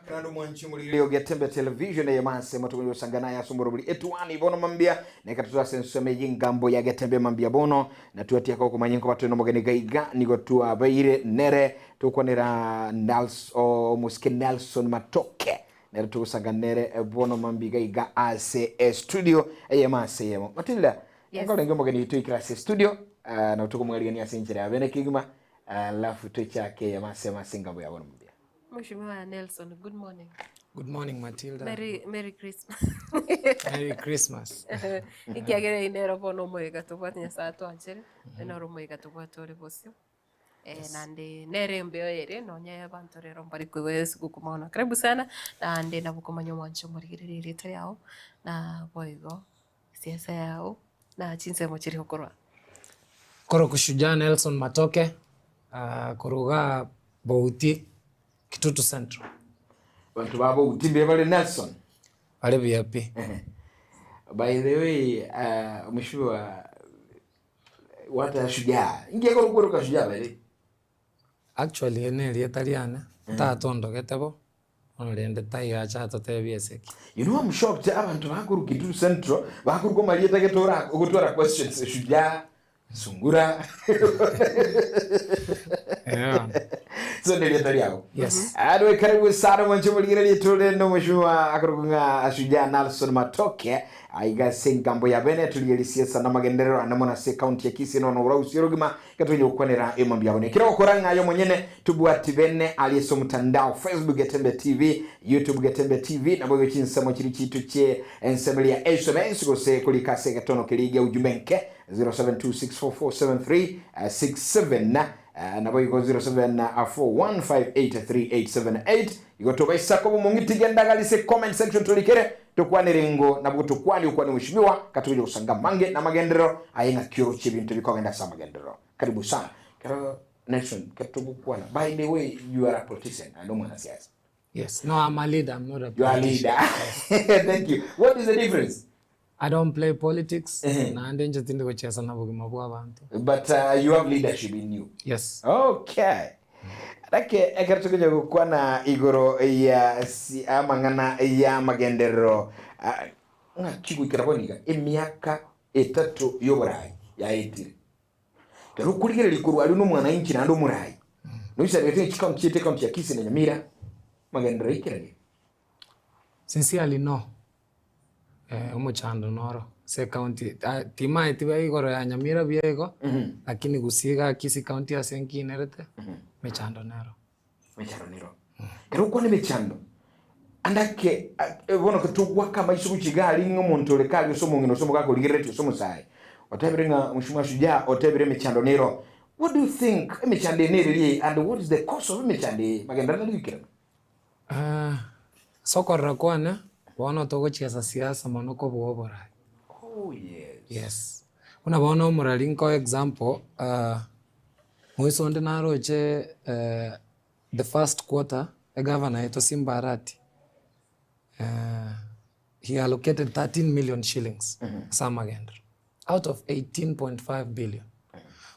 Naende omwanchi omoriri o Getembe Television eye mase motokonye gosanga naye ase omorobori etuani bono mambia na ekero ase ensemo eye engambo ya Getembe mambia bono na twatiaka okomanya nkoba tore nomogeni gaiga nigo twabeire nere tokwanera Nels, omosike Nelson Matoke nere togosanga nere bono mambia iga ase estudio eye mase eyemo Matilda Yes. enkorenge omogeni oito oikire ase estudio uh, na tokomwarigania ase enchera ya bene kegima alafu tochake eye mase mase engambo ya bono mambia. Mheshimiwa Nelson, good morning. Good morning, Matilda. Merry, Merry Christmas. Merry Christmas. Ekiagera eye nero bono omoyega tobwate Nyasaye atwanchere, noro omoyega tobwate ore bosio. Eh, naende nere embeo ere nonye abanto rero mbare koigwa esiguku mono. Karibu sana, naende nabo okomanya omwancho omorigereria erieta riago, na boigo esiasa yago, na chinsemo chiria okorwa. Korokwa Shujaa Nelson Matoke, ah, korwa igaa Bouti, Kitutu Central. Banto ba Bouti mbuya bare Nelson? Bare buya pi. By the way, uh, mheshimiwa gwateba shujaa, inki ekorokwa shujaa by the way? Actually eri na erieta riane, tata ondogete bo, bono rende taiyo ache atotebie eseki. You know I'm shocked abanto bakorwa Kitutu Central bakorwa amarieta gete ora ogotwara questions shujaa sungura Eh, bono. so nerieta riago Yes. Anyway, karibu sana mwanche muligererie tore no mheshimiwa akorokwa ng'a Shujaa Nelson Matoke aiga ase engambo ya bene turigerie siasa na magenderero ande mono ase ekaunti ya Kisii nono orausie orogima gatonya gokwanera emambia yabo nekero gokora ng'a aye omonyene tobwati bene aria ase omotandao Facebook Getembe TV YouTube Getembe TV nabo igo chinsemo chiri chiito chie ensemo eria ya SMS gose korika ase egetono keria gia ujumbe nke 0726447367 nabo igo 0741583878 igo tobaisa koba omong'iti genda gari ase comment section torikere tokwanere ingo nabwo tokwane okwane mheshimiwa katogocha gosanga amange na amagenderero aye ng'aki oroche ebinto bikogenda ase amagenderero karibu sana kero Nelson kero togokwana by the way you are a politician and omwanasiasa. Yes, no, I'm a leader, I'm not a You are a politician. leader. Thank you. What is the difference? I don't play politics, Ehe. naende inche tindi gochesa na bogima bwa abanto. But uh, you have leadership in you. Yes. Okay. Rake ekero tokonya gokwana igoro ya si- amang'ana ya amagenderero ah, ng'aki goikera bono iga emiaka etato y'oborai yaetire ekero okorigereria korwa aria nomwananchi naende omorai noisaregete ng'a chikaunti chiaito ekaunti ya Kisii na Nyamira magenderero aikeranie. Sincerely no. Omochando noro ase ecounty timaeti buya igoro ya Nyamira buya igo, lakini gusii igaa Kisii county ase nkinerete, emechando nero. Emechando nero. Ekero okwana emechando, ande ake bono ekero togoaka amaiso gochia iga aria ng'a omonto ore kare gose omong'ina gose omogaka origereretie gose omosae, otebire ng'a mheshimiwa Shujaa otebire emechando nero. What do you think emechando eye nereri eye and what is the cause of emechando eye magenderero tari goikerana? Ase okorora kwane, bono togochiesa siasa mono kobua oborai. Oh yes. Yes. Buna bono omorari nkoe example, moiso onde naroche the first quarter, egavana yaito Simba Arati, he allocated 13 million shillings ase amagenderero, out of 18.5 billion.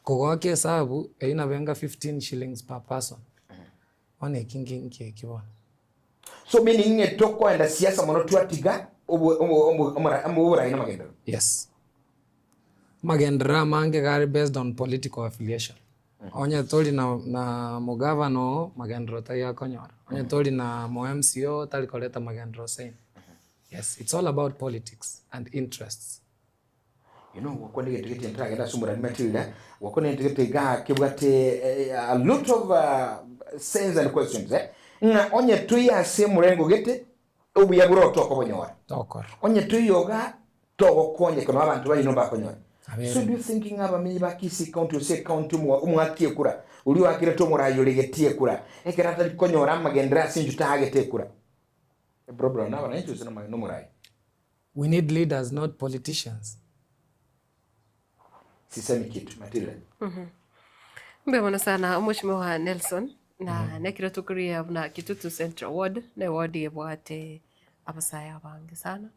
Kogoaka esabu, eyio nabo enga 15 shillings per person. Bono eki nki nki eki bono? So meaning ng'e tokoenda siasa mono twatiga obo obo obo omora oborai na amagenderero. Yes. Amagenderero amange iga are based on political affiliation. Onye tori na na mogavana oo, magenderero tari akonyora. Onye tori na mo MCA oo, tari koreta magenderero seino. Yes, it's all about politics and interests. You know, gwakwana egento gete ntaragenda ase omorani Matilda, gwakwana egento gete igaa kebwate eh, a lot of uh, sense and questions eh? Ng'a onye toi ase omorengo gete obuya bore tokobonyora Tokora. onye toiyoga togokonyeka no abanto baino mbakonyora Abere. so do you think ng'a abamenyi ba Kisii county ose ecounty omwa- omwaki ekura oria oakirete omorai ore getie ekura ekero atari konyora amagenderero ase inchu taagete ekura eproblem nabananchi gose nama- nomorai We need leaders not politicians. Sisemi kitu Matilda. Mbuya mono sana omweshimiwa Nelson na nekero tokoria buna Kitutu Central Ward ne ward ebwate abasae abange sana,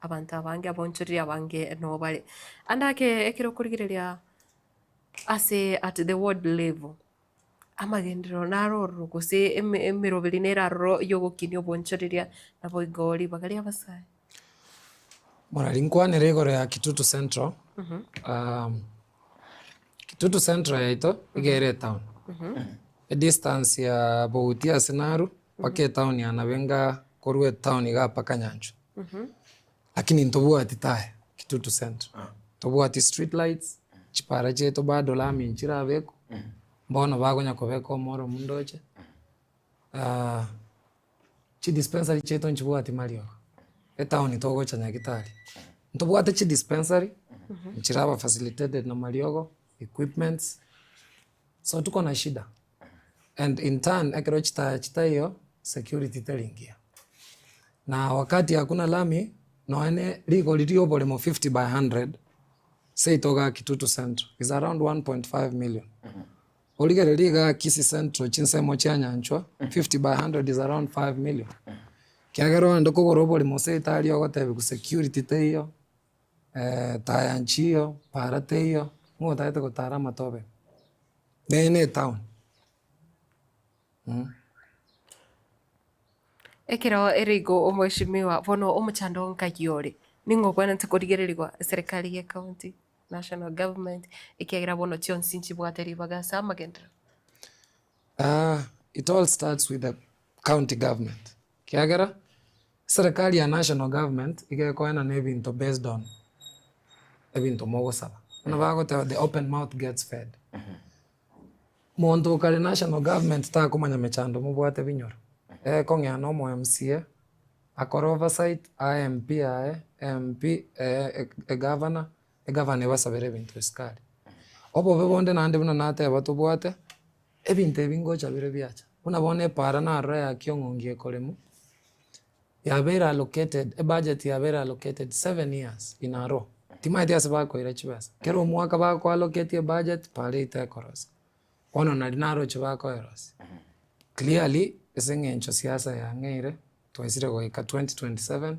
abanto abange abonchoreria abange noo bare. Ande ake ekero okorigereria ase at the ward level. Amagenderero naro ororo gose emeroberi nere aroro y'ogokinia obonchoreria, naboigo ribaga ri'abasae. Morari nkwanere igoro ya Kitutu Central, Kitutu Central yaito iga ere etown, edistance ya Boguti ase Naru mpaka etown ya Nabenga korwa etown igaa mpaka Nyanchwa. Lakini ntobwati taya Kitutu Central, ntobwati street lights, chipara chiaito bado lami nchirabekwa, mbono bakonya kobeka omoromu ndoche, chidispensary chiaito nchibwati mariogo, etown togocha nyagetari, ntobwate chidispensary, nchiraba facilitated na mariogo, equipments, so tuko na shida and in turn ekero chitaya chitaiyo, security teri ngiya. Na wakati hakuna lami, nonya ne rigori ria oboremo 50 by 100, seito igaa Kitutu Central is around 1.5 million. Origereria igaa Kisii Central chinsemo chia Nyanchwa, 50 by 100 is around 5 million. Ekiagera ogende kogora oboremo seito aria ogotebiwa security teiyo, taya nchiyo, para teiyo, ng'o otagete gotara amatobe? Nonye na etown. Ekero ere igo omweshimiwa, bono omochando nkai ore? Ning'o okwenerete korigererigwa eserekari ye county, national government, ekiagera bono chionsi nchibwate ribaga ase amagenderero? It all starts with the county government, ekiagera eserekari ya national government iga ekoenana ebinto based on ebinto mogosaba. Buna bagoteba the open mouth gets fed. Monto okare national government takomanya mechando mobwate binyoro, ekong'ea na omo MCA, akore oversight, ae MP aye, MP ee egavana, egavana ebasabere ebinto esukari. Obobe bonde naende buna nateba tobwate, ebinto ebi ngocha bire biacha, buna bono epara narora ya Kiong'ongi ekoremwa, yabeire allocated, ebudget yabeire allocated 7 years in a row, timanyeti ase bakoira chibesa, kera omwaka bako allocate ebudget pare yaito ekorosia, bono nari naroche bakoerosia. Clearly, ase eng'encho siasa yang'eire, twaisire goika 2027,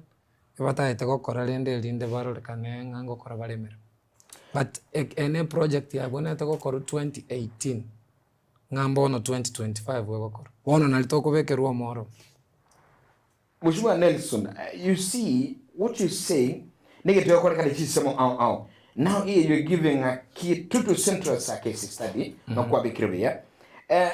ebatagete gokora rende erinde barorekane ng'a ngokora bare emeremo. But ene eproject yabwenerete gokorwa 2018, ng'a mbono 2025 egokorwa, bono nari tokobekerwa omoro. Mheshimiwa Nelson, you see what you saying nigete gokorekana chisemo ao ao. Now here you're giving a Kitutu Central as a case study nokwabekire buya. Eh,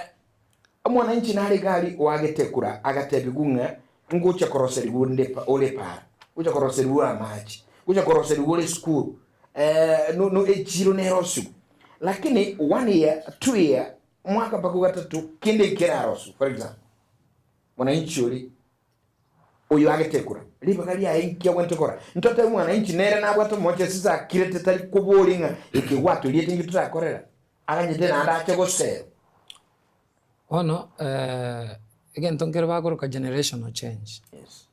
omwananchi nare gari oagete kura agatebigu ng'a ngocha koroserigwa onde pa- ore para, ngocha koroserigwa amache, ngocha koroserigwa ore esukuru, eh, no, no echiro nerosigu. Lakini one year, 2 year, mwaka mpaka ogatatu kende nkerarosigu for example. Mwananchi oria oyo agete kura, ribaga riaye inki agwenerete gokora? Ntotebe mwananchi nere nabwate omoche ase akirete tari koboria ng'a eke gwatoriete inki torakorera, aganyete naende ache goserwa. Bono egento nkere bakoroka generational change,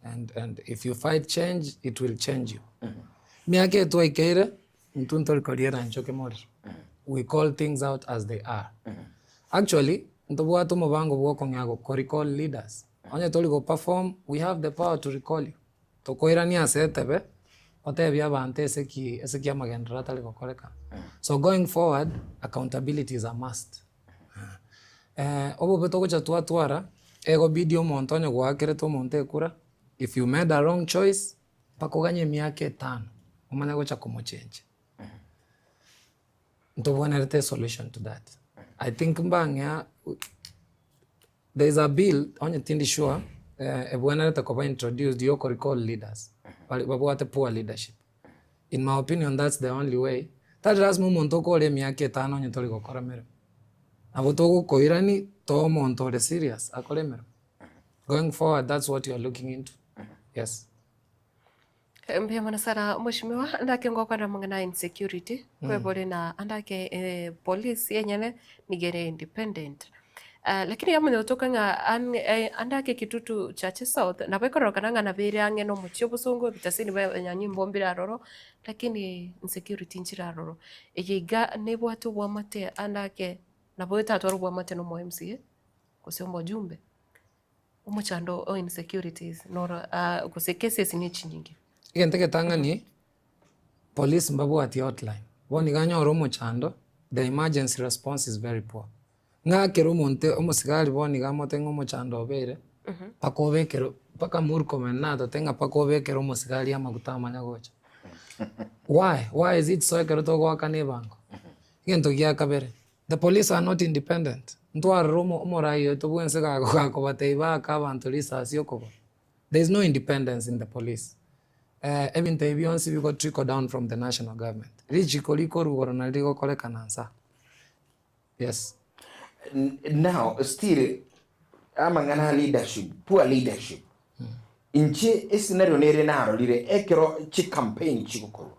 and if you fight change it will change you. Emiaka eye twaikeire, intwe ntori koriera nchoke morero, we call things out as they are. Actually, ntobwate omobango bwa okong'ea go recall leaders, onye tori go perform, we have the power to recall you. Tokoirania ase etebe, otebie abanto ase ki ase ki amagenderero atari gokorekana. So going forward, accountability is a must. Obobe togocha twatwara, egobidi omonto onye gwakerete omonto ekura, if you made a wrong choice, mpaka oganye emiaka etano, omanye gocha komochengia. Ntobwenerete esolution to that. I think mbang'ea there is a bill onye tindi sure, ebwenerete koba introduced ya oko recall leaders, bari babwate poor leadership. In my opinion that's the only way, tari lasima omonto okore emiaka etano onye tori gokora meremo. Nabo togokoirani toa omonto ore serious akore emeremo. Going forward that's what you are looking into, yes. Mbuya mono sana mheshimiwa, ndake ngokwanera amang'ana ya insecurity, kwebore na andake police enyene nigo ere independent. Lakini yamanya gotoka ng'a andake Kitutu Chache South nabo ekororekana ng'a nabo ere ang'e na omochie obosongo ebitasini bia abanyanyimbo mbire aroro, lakini insecurity nchire aroro. Eye iga nebwate obwamate andake nabo etatware obwamate na omo MCA gose omojumbe. Omochando o insecurities noro gose cases ne chinyinge. Egento egetang'ani, police mbabwati hotline, bono iga anyore omochando, the emergency response is very poor. Ng'akere omonto omosigari bono iga amote ng'a omochando obeire, mpaka obekere mpaka Murkomen natote ng'a mpaka obekere omosigari amaguta amanya gocha. Why? Why is it so ekero togoakana ebango? Egento gia kabere, the police are not independent. Ntwarore omo omorai oito bwa ense gago gakobatebia baake abanto risasi okobora. There is no independence in the police. Ebinto ebi bionsi bigo trickle down from the national government. Richiko rikorwa igoro nari rigokorekana nsa. Yes. Now still amang'ana a leadership, poor leadership. Inche escenario nere narorire ekero chicampaign chigokorwa.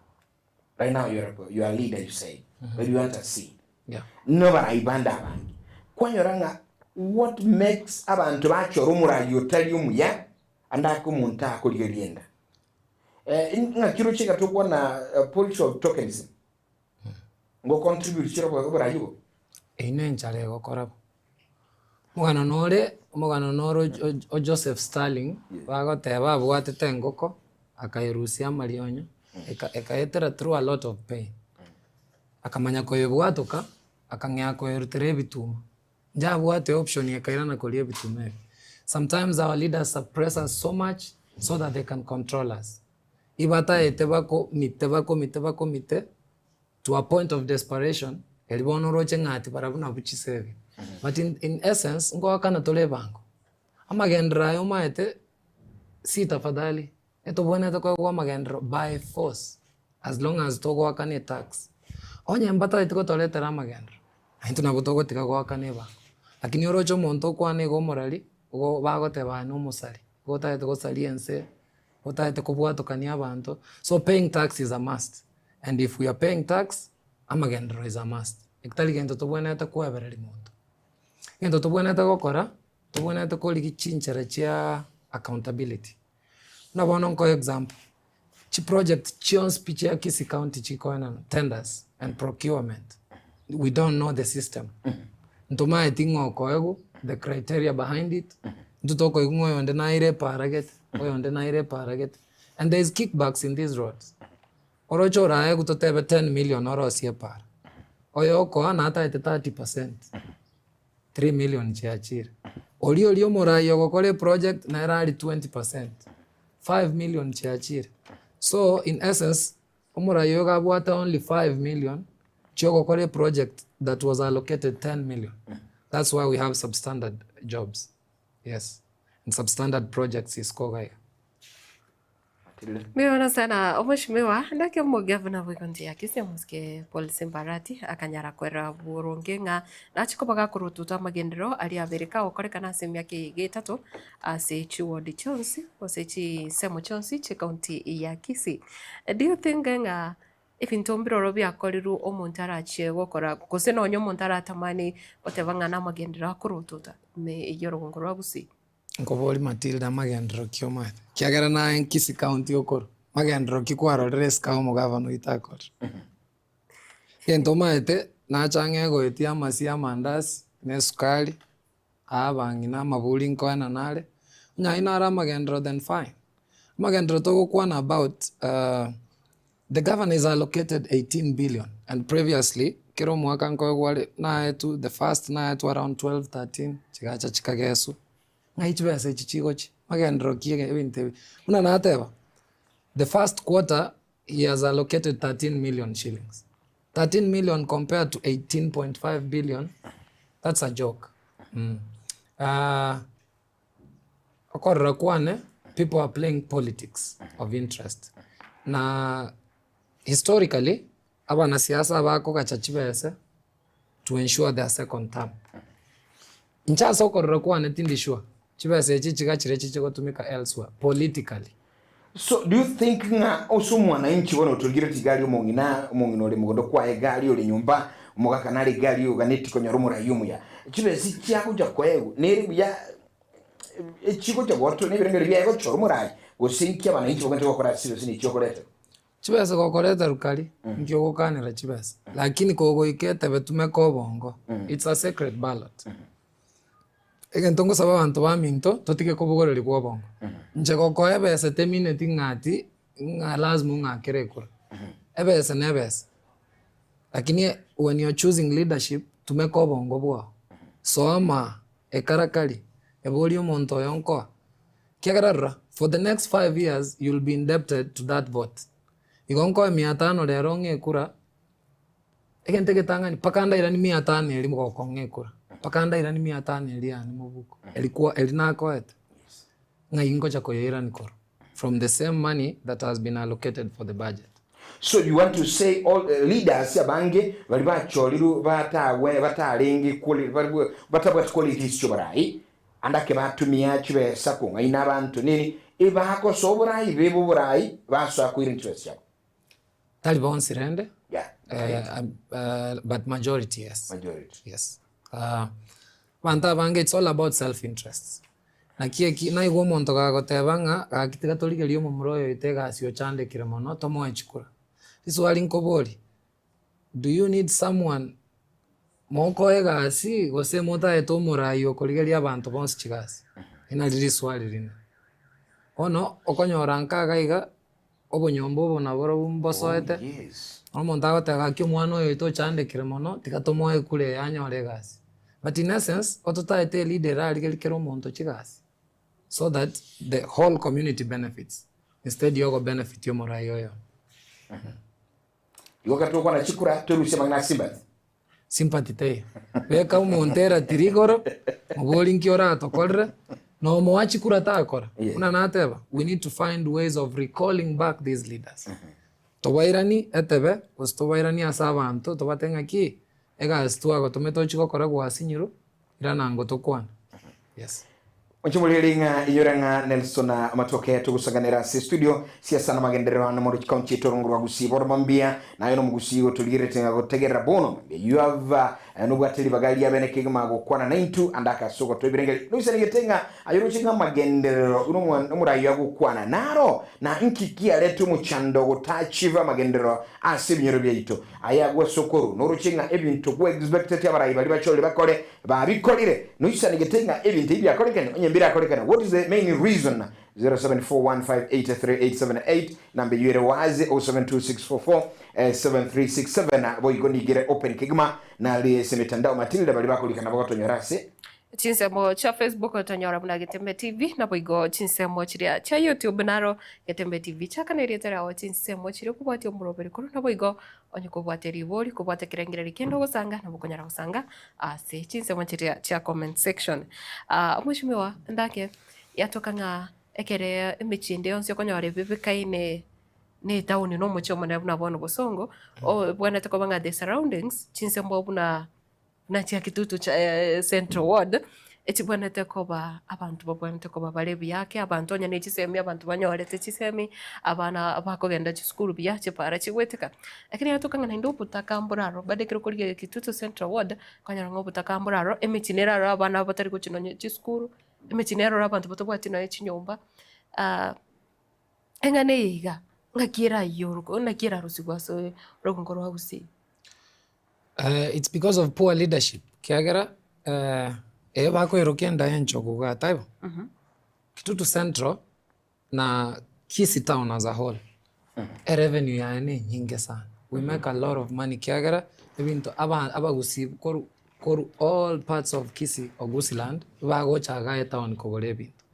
Right now you are, you are a leader you said, but you want a seed. Yeah. Nobarai bande abange. Kwanyora ng'a what makes abanto bachora omorai otari omuya ande ake omonto akorigereria enda. Eh, ng'aki roche iga tokwana policy of tokenism. Ngo contribute chire oborai obo. Eyio nenchara egokora bo. Omogano nore, omogano nore o Joseph Stalin, bagoteba abwatete engoko, akayerusia amarionyo, eka ekaetera through a lot of pain. Akamanya koyebwatoka, akang'ea koyerutera ebituma. Njabwate option ekairana koria ebituma ebi. Sometimes our leaders suppress us so much so that they can control us. Ibataete bakomite bakomite bakomite to a point of desperation, eri bono oroche ng'a ati barabwo nabwo chisege. But in in essence, ngoakana tore ebango. Amagenderero aya omaete, si tafadhali, etobwenerete koegwa amagenderero by force, as long as togoakana etax. Onye mbataeti gotoretera amagenderero, naintwe nabo togotiga goakana ebango. Lakini oroche omonto okwana iga omorari, igo bagoteba aye nomosari, igo otagete gosaria ense, otagete kobwatokania abanto, so paying tax is a must, and if we are paying tax, amagenderero is a must. Eki tari gento tobwenerete koebereria monto. Egento tobwenerete gokora, tobwenerete korigia chinchera chia accountability. Buna bono nkoe example, chiproject chionsi pi chia Kisii county chikoenana, tenders and procurement, we don't know the system. Ntomaeti ng'a okoegwa, the criteria behind it, intwe tokoigwa ng'a oyonde naire epaara gete, oyonde naire epaara gete, and there is kickbacks in these roads. Oroche oraegwe totebe 10 million orosie epaara, oyo okoa nataete 30 percent, 3 million chiachire. Oria oria omorai ogokora eproject nere aria 20 percent, 5 million chiachire. So in essence, Omorai oyo iga abwate only 5 million chiogokora eproject that was allocated 10 million. That's why we have substandard jobs. Yes. And substandard projects isiko iga iga. Mbuya sana omweshimiwa naki omogavana bw'ecounty ya Kisii omosike Paul Simbarati akanyara kwerera boronge ng'a nachi koba gakorututa amagenderero aria abere kagokorekana ase emiaka eye iga etato ase chiward chionsi gose chinsemo chionsi chi'ecounty ya Kisii. Do you think ng'a ebinto mbiroro biakorirwe omonto arachie gokora gose nonye omonto aratamani goteba ng'a namagenderero akorotota ime y'orogongo rwa Gusii? Nkoboria Matilda amagenderero ki omanyete? Ekiagera naye Kisii county okorwa, magenderero ki kwarorire esike omogavana oito akorire? Egento omanyete, nacha ang'e goetia amasio amandasi na esukari, Aa abang'ina amaburi nkoenana are, onye ayio naro amagenderero then fine. Amagenderero togokwana about the governor is allocated 18 billion and previously kera omwaka nkoegwa are naetwe the first naetwe around 12, 13 chigacha chikageswa, ng'ai chibesa echi chigochia? Magenderero ki ebinto ebi? Buna nateba, the first quarter he has allocated 13 million shillings. 13 million compared to 18.5 billion, that's a joke. Mm. Uh, okorora kwane, people are playing politics of interest. Na historically, abanasiasa bakogacha chibese to ensure their second term. Inche ase okorora kwane tindi sure, chibesa echi chigachire chichigotumika elsewhere politically. So do you think ng'a ase omwananchi bono otorigire tigari omong'ina, omong'ina ore mogondo kwaye egari ore nyomba, omogaka nare egari oganeti konyora omorai omuya, chibesa echi chiagocha koegwa nere buya echigocha gotoa nebirengererio biaye gochora omorai gose inki abananchi bagwenerete gokora ase chibesa echi okoreterwa? Chibesa gokoreta rukari, nki ogokanera chibesa, lakini kogoika etebe tumeka obongo, it's a secret ballot. Egento ngosaba abanto baminto, totige kobogoreria obongo. Inche gokoa ebesa temineti ng'a ati, ng'a lazima ong'akere ekura. Ebesa na ebesa, lakini when you are choosing leadership, tumeka obongo bwao. Soma, ekarakari, eborie omonto oyo nkoa. Ekiagera rora, for the next 5 years you'll be indebted to that vote. Igo nkoe mia tano rero ng'a ekura, egento egetang'ani mpaka ndairani mia tano eria gokong'a ekura, mpaka ndairani mia tano eria yane mobuko, eri kwa eri nakoete, ng'ai ngocha koyoirani korwa from the same money that has been allocated for the budget. So you want to say all leaders abange bari bachoriru batagwe batarenge quali bari batabwati qualities chioborai andake batumia chibesa kong'aina abanto nini ebakosa oborai bebe oborai basoa koirani chibesa chiabo. Tari bonsi rende, but majority yes. Majority. Yes. Abanto abange it's all about self interests. Naki eki naigwa omonto gagoteba ng'a gaki tiga torigerie omomura oyo oito egasi ochandekire mono tomoe chikura. Riswali nkoborie, do you need someone mokoe egasi gose motaete omorai okorigeria abanto bonsi chigasi? Eri nari riswali rinde. Bono okonyora nka iga iga, obonyomba obo naborobwo mbosoete, Oh yes. omonto agoteba gaki omwana oyo oito ochandekire mono, tiga tomoe ekura eye anyore egasi. But in essence, ototaete eleader erarigerie kera omonto chigasi, so that the whole community benefits, instead ya ogobenefit omorai oyomo. Igo ekero togokwana chikura torusie amang'ana a sympathy. Sympathy teiyo. Beka omonto eratiri igoro, mobori nki oratokorere, na omoa chikura takora. Buna nateba, we need to find ways of recalling back these leaders. Tobairani etebe, gose tobairani ase abanto, tobate ng'aki, egasi twagotomete ochie gokora gwasinyirwe, irana ngo tokwane. Yes. Inche morere ng'a inyore ng'a Nelson Matoke togosanganera ase studio siasa na magenderero ane more county etorongo rwa Gusii bono mambia naye no Mugusii gotorigerete ng'a gotegerera bono mambia you have nobwate ribaga ria bene kegima gokwana naintu ande akase ogotoa ebirengeri noisanegete ng'a aye oroche ng'a amagenderero buna omoraai agokwana naro na nki kiarete omochando gotaachieve amagenderero ase ebinyoro biaito aye agwo ase okorwa noroche ng'a ebinto gwe expecteti abarai baria bachorire bakore Babikorire, noisanegete ng'a ebinto ebi biakorekane, onye mbirakorekane, what is the main reason? 0741583878 namba eyio ere wazi 0726447367 boigo nigo ere open kegima nari ase emetandao Matilda baria bakorika nabo gotonyora ase Chinsemo chia Facebook otonyora buna Getembe TV, naboigo chinsemo chiria chia YouTube naro Getembe TV. Chaka nerieta riao chinsemo chiria okobwatia omoroberi korwa naboigo Onye kobwate ribori, kobwate ekerengererio kende ogosanga, nabo okonyara gosanga ase chinsemo chiria chia comment section. Omweshimiwa ndake yatoka ng'a ekere emechie ende yonsi okonyora ebibekaine na etown na omochie omonene buna bono Bosongo, obwenerete koba ng'a the surroundings, chinsemo buna buna chia Kitutu Central Ward, echibwenerete koba abanto babwenerete koba bare buya ake, abanto onye ne chisemi abanto banyorete chisemi, abana bakogenda chisukuru buya, chipara chigoeteka. Lakini yatoka ng'a naende obotaka mbore aroro, bado ekero okorigereria Kitutu Central Ward, okonyora ng'a obotaka mbore aroro, emechie nere aroro abana batari gochia nonye chisukuru, emechie nere aroro abanto batabwati nonye chinyomba, eng'ana eye iga, ng'aki erayiyorwa naki erarusigwe ase orogongo rwa Gusii. It's because of poor leadership kiagera eye bakoirokia enda ya enchogu igaa taibo? Kitutu Central na Kisii town as a whole erevenue yaye ne enyinge sana, we make a lot of money kiagera ebinto aba abagusii korwa korwa all parts of Kisii or Gusiiland bagocha igaa etown kogora ebinto.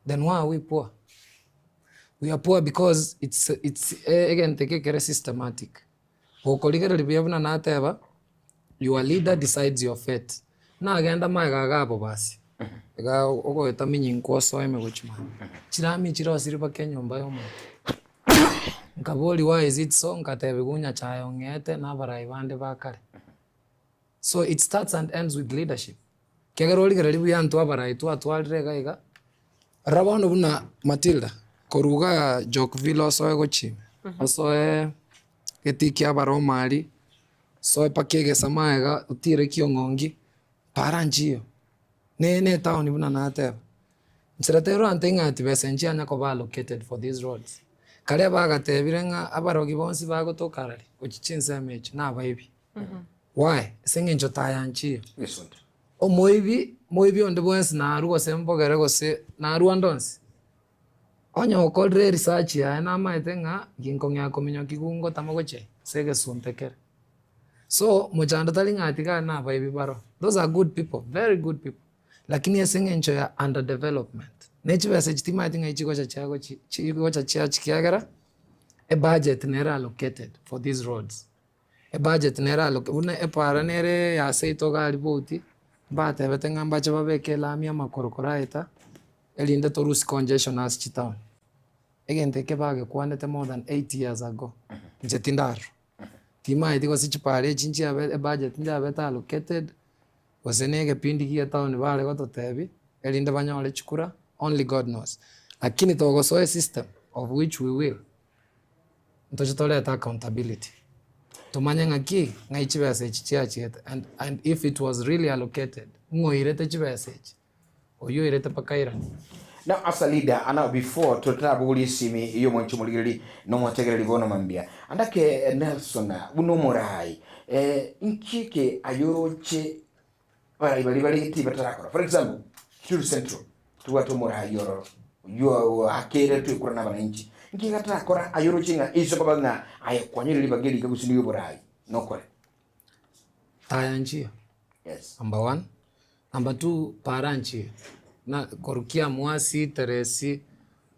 Then why are we poor? We are poor because it's it's egento eke kere systematic. Gokorigereria buya buna nateba, your leader decides your fate. Nagenda magega iga abwo basi, iga ogoeta minyinka osoe ime gochia magega. Chirami chirosire mpaka enyomba ya omonto. Nkaboria why is it so, nkatebiwa onyachae ong'ete na abarai bande ba kare. So it starts and ends with leadership. Ekiagera origereria buya intwe abarai twatwarire iga iga, rora bono buna Matilda, korwa igaa Jokville osoe gochia ime, osoe getii kia abaroma aria, osoe mpaka egesama iga otire kiong'ongi, para nchiyo, ne ne etown buna nateba. Nchera terorante ng'a ati besa nchianya koba allocated for these roads. Karia bagatebire ng'a abarogi bonsi bagotoka arari gochia chinsemo echio nabaibi. Why? Ase eng'encho tayanchiyo. Omoibi, moibi onde bwensi narwe gose mbogere gose narwe ande onsi, onye okorire eresearch yaye namaete ng'a ginkong'ea kominyokia gungotama gochia ase egesunte kere. So mochando tari ng'a tiga na abaibi baro, those are good people, very good people, lakini ase eng'encho ya underdevelopment, ne chibesa echi timanyeti ng'ai chigocha chiagochi chigocha chiachi kiagera, ebudget nere allocated for these roads, ebudget nere alloc buna epara nere ya seito iga aria bouti, mbatebete ng'a mbache babeke elami amakoro koraeta, erinde torusie congestion ase chitown. Egento eke bagekwanete more than 8 years ago, inche tindarora. Timaeti gose chipara echi nchiabe ebudget nchiabete allocated, gose na egepindi gia etown bare gototebia, erinde banyore chikura, only God knows. Lakini togosoa esystem of which we will, ntoche torete accountability, tomanye ng'aki, ng'ai chibesa echi chiachete and and if it was really allocated, ng'o oirete chibesa echi, oyio oirete mpaka airane. Now as a leader and now before totarabogoria esimi y'omwanchi omorigereri na omotegereri bono mambia andake Nelson buna omorai eh, inki eke aye oroche abarai baria bare gete batarakora for example Kitutu Central tobwate omorai ororo oywo akeretwe ekura na abananchi inki gatarakora aye oroche ng'a ase okoba ng'a aye kwanyore ribaga eri iga gose nigo oborai nokore. Taya nchiyo. Yes. Number one. Number two, para nchiyo. Na korwa Kiamwasi, Teresi,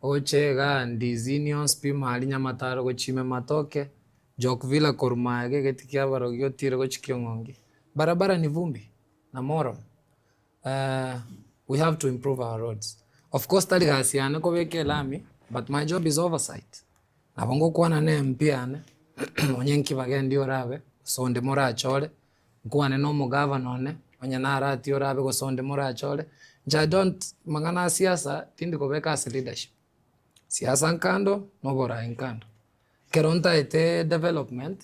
oche igaa Ndizini onsi pi mahali Nyamataro gochia ime Matoke, Jokvilla korwa maega egeti kia abarogi otire gochia Kiong'ongi. Barabara ni vumbi na murram. We have to improve our roads. Of course tari gasi yane kobeka elami, but my job is oversight. Nabo ngokwana na MP yane, onye nkibagendi orabe, gose onde morachore, nkwane na omogavana one, onye narati orabe gose onde morachore, inche I don't mang'ana a siasa tindi kobeka ase leadership. Siasa nkando, na oborai nkando. Ekero ntaete development,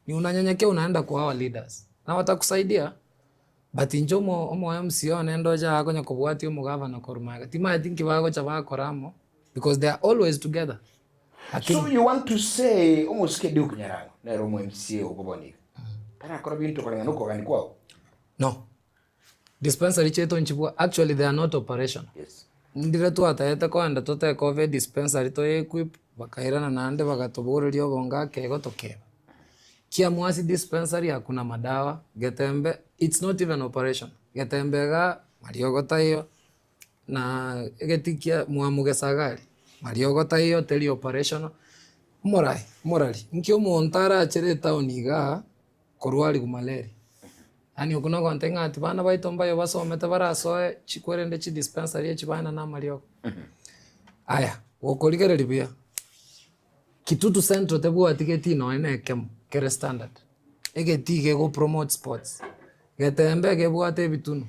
ni unanyenyekea unaenda kwa our leaders, na watakusaidia, but inche omo omo MCA one ndoche akonya kobwatia omogavana korwa magega, timanyeti nki bagocha bakora amo, because they are always together. Lakini So you want to say omosike Duke Nyarango nere omo MCA okobono iga tarakora binto koreng'ana okogani kwao? No. Dispensary chiaito nchibwa actually they are not operational. Yes. Ndire twataete koenda to take over edispensary toye equip, bakairana naende bagatobogoreria obongo ake igo tokeba. Kiamwasi dispensary hakuna madawa, Getembe it's not even operational. Getembe igaa mariogo taiyo, na egeti kia mwamugesagari, mariogo taiyo teri operational. Omorai, omorari, nki omonto arachere etown igaa korwariwa malaria. Yaani okwo nogonte ng'a ati bana baito mbayo basomete barasoe chikwerende chidispensary echi baenane amariogo. Aya, gokorigereria buya, Kitutu Central tebwati getii nonye na ekemo kere standard, egetii gego promote sports, Getembe gebwate ebitunu,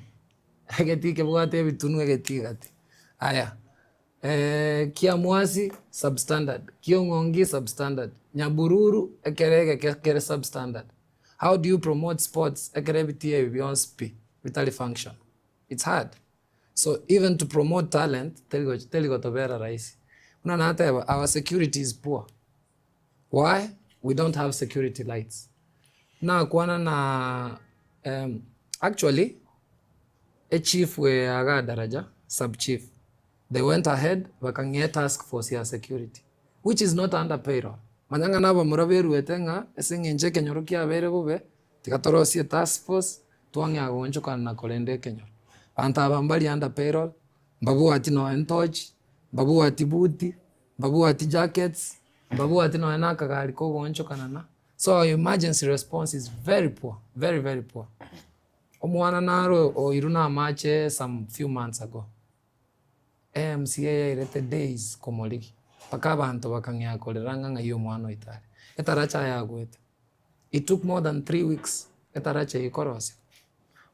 egetii kebwate ebitunu egetii gati. Aya, Kiamwasi substandard, Kiong'ongi substandard, Nyabururu ekere egeke kere substandard. How do you promote sports ekere ebitii ebi bionsi pi bitari functional? It's hard. So even to promote talent teri teri gotobera rahisi. Buna nateba our security is poor. Why? We don't have security lights. Nakwana na actually echief we igaa Daraja, sub chief, they went ahead bakang'ea task force ya security which is not under payroll. Manya ng'a nabamura beruete ng'a ase eng'encho ekenyoro kiabeire bobe, tiga torosie etask force twang'ea goonchokana na korenda ekenyoro. Abanto aba mbari under payroll, mbabwati nonya entorch, mbabwati buti, mbabwati jackets, mbabwati nonya na akagari ka ogoonchokana na, so our emergency response is very poor, very very poor. Omwana naro oirwe na amache some few months ago, AMCA yairete days komorigia, mpaka abanto bakang'ea korera ng'a ng'ai omwana oito are. Etaracha yagoete, it took more than 3 weeks etaracha eywo korosiwa.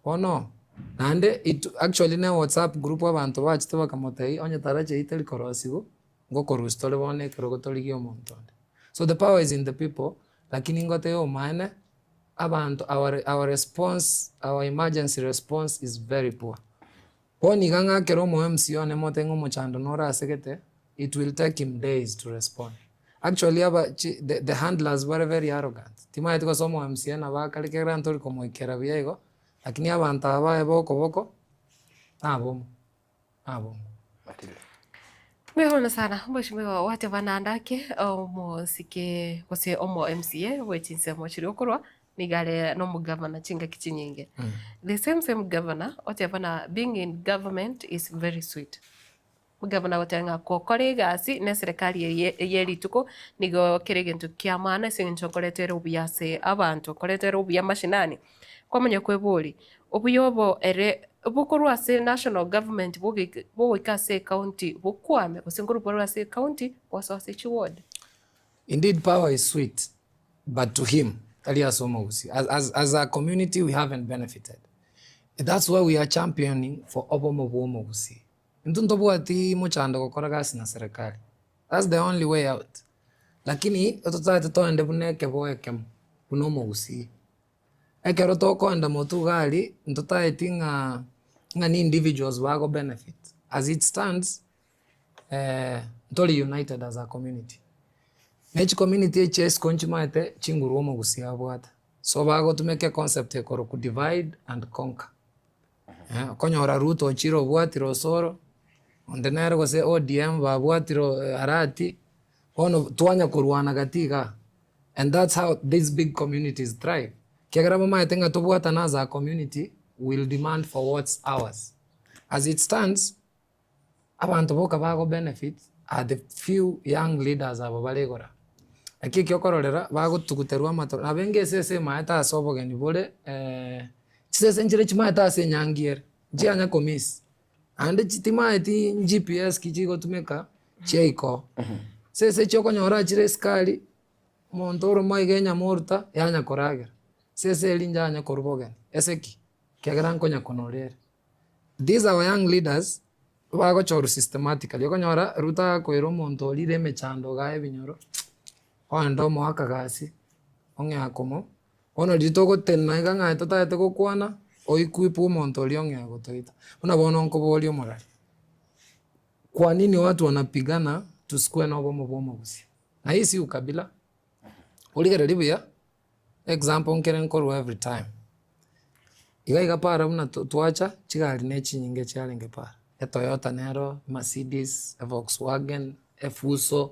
Bono, naende it actually na ewhatsapp group abanto bachete bakamotebia onye taracha eywo teri korosiwa, ngokorusia tore bono ekerogo torigie omonto onde. So the power is in the people, lakini ngotebia omaene, abanto our our response, our emergency response is very poor. Bono iga ng'a ekero omo MCA one mote ng'a omochando nore asegete, it will take him days to respond. Actually aba chi the the handlers bare very arrogant, timanyeti gose omo MCA nabo akare kera ntori komoikera buya igo, lakini abanto aba baye ba okoboko, nabomo, nabomo. Matilda. Mbuya sana mheshimiwa wateba nandake omosike gose omo MCA bwe chinsemo chiria okorwa. Nigo are nomogavana chingaki chinyinge. The same same governor oteba na being in government is very sweet. Omogavana agoteba ng'a gokora egasi na eserekari eye ye rituko nigo kere egento kia maana ase eng'encho nkoretera obuya ase abanto, nkoretera obuya mashinani. Kwamanya kweboria, obuya obo ere bokorwa ase national government bogoika bogoika ase ecounty bokwame gose nkorwa borwe ase ecounty bosoa ase chiward? Indeed power is sweet but to him tari ase omogusii as, as, as a community we haven't benefited that's why we are championing for obomo bwa omogusii intwe ntobwati mochando gokora gasi na serikali that's the only way out lakini totagete toende buna ekeboo ekemo buna omogusii ekero tokoenda motwe iga aria ntotageti ng'a ng'a ni individuals bago benefit as it stands Ntori united as a community. Ne chicommunity echi isiko nchimaete chinguru omogusii abwate. So bagotumeka econcept ekorokwa divide and conquer. Okonyora Ruto ochire obwatire Osoro, onde nere gose ODM babwatire Arati, bono twanya korwana gati igaa. And that's how these big communities thrive. Ekiagera bamaete ng'a tobwatane as a community, we'll demand for what's ours. As it stands, Abanto boka bago benefit are the few young leaders abo bare igoro aa. Naki ekio okororera bagotuguterwa amatoro nabo enga esese emaete ase obogeni bore chisese nchire chimaete ase enyangi ere, nchianya ko miss. Naende timaeti GPS ki chigotumeka chiaika oo. Chisese echi okonyora chire esukari, omonto oroma iga enyama oruta yanya koragera, esese eria njanya korwa bogeni, ase ki? Ekiagera nkonya konora ere. These our young leaders bagochorwa systematically, okonyora Ruto agakoira omonto orire emechando igaa ebinyoro, ogenda omoaka gasi, ong'ea komo, bono riria togotenena iga ng'a totagete gokwana, oequip omonto oria ong'ea gotoita. Buna bono nkoboria omorari, kwa nini watu wanapigana tusikuwe na obomo bwa omogusii? Na hii si ukabila, origereria buya. Example nkere nkorwa every time, iga iga para buna twacha, chigari ne chinyinge chiarenge para, etoyota nero, emercedes, evolkswagen, efuso,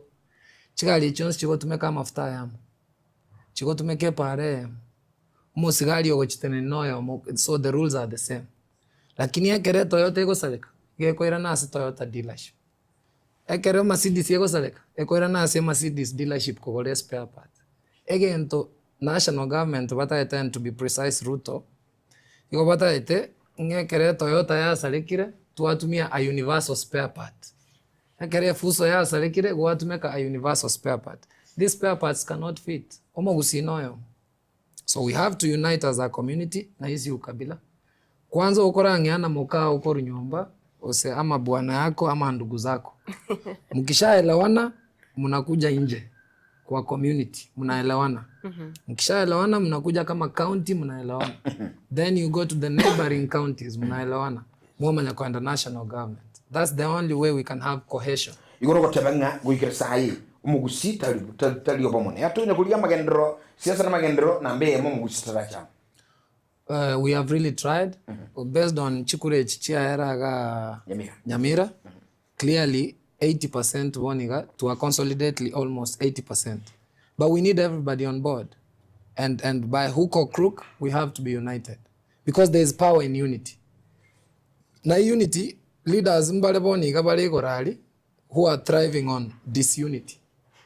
chigari echi chionsi chigotumeka amafuta ayamo, chigotumeka epara eyemo, omosigari ogochitenenia na oyomo so the rules are the same. Lakini ekero etoyota egosareka, iga ekoirana ase toyota dealership. Ekero emercedes egosareka, ekoirana ase emercedes dealership kogora espare part. Egento national government batagete and to be precise Ruto, igo batagete ng'a ekero etoyota yasarekire, twatumia a universal spare part. Ekero efuso yasarekire, gwatumeka a universal spare part. These spare parts cannot fit, omogusii noyomo. So we have to unite as a community na isi ukabila. Kwanza okorang'ea na mokao korwa nyomba gose ama bwana yako ama ndugu zako. Mkishaelewana mnakuja nje kwa community mnaelewana. Mkishaelewana mnakuja kama county mnaelewana. Then you go to the neighboring counties mnaelewana. Mwamanya kwenda national government. That's the only way we can have cohesion. Igoro ogoteba ng'a goikera saii omogusii tari tari obomo nere atonya korigia amagenderero siasa na amagenderero namba eyemo omogusii tarache amo. We have really tried based on chikura echi chiaera igaa Nyamira. Nyamira clearly 80% bono iga twa consolidately almost 80% but we need everybody on board and and by hook or crook we have to be united because there is power in unity. Na unity leaders mbare bono iga bare igoro aria who are thriving on disunity.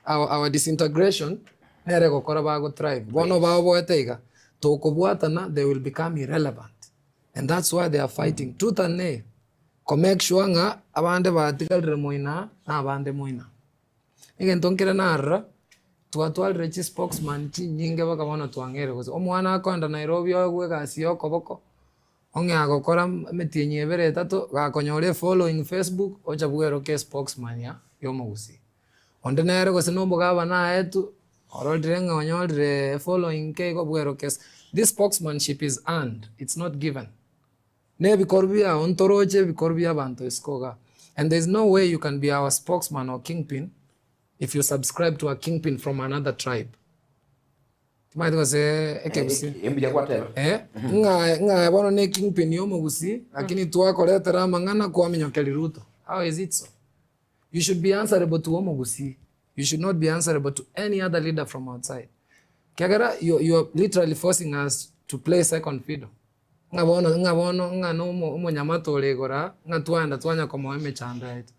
Our, our disintegration nere egokora bago thrive. Bono baoboete iga, tokobwatana they will become irrelevant. And that's why they are fighting tooth and nail ko make sure ng'a abande batigarire moina na abande moina. Egento nkere narora, twatwarire chispokesman chinyinge mpaka bono twang'eire gose omwana akoenda Nairobi oegwe egasi ya okoboko, Ong'ea gokora emetienyi ebere etato, gakonyora efollowing Facebook, ocha bweroke espokesman ya yomogusii. Onde nere gose na omogabana aetwe, ororire ng'a onyorire efollowing nke igo bweroke ase. This spokesmanship is earned, it's not given. Na ebikorwa biao ntoroche ebikorwa bia abanto isiko igaa. And there is no way you can be our spokesman or kingpin if you subscribe to a kingpin from another tribe. Timanyeti gose ekegusii. Eh, mbuya gwateba. Eh, ng'a ng'a bono ne kingpin ya omogusii, lakini twakoretera amang'ana kwaminyokeria Ruto. How is it so? You should be answerable to omogusii. You should not be answerable to any other leader from outside. Ekiagera you you are literally forcing us to play second fiddle. Ng'a bono ng'a bono ng'a na omo omonyamato ore igoro aa, ng'a twaenda twanya komoa emechando yaito.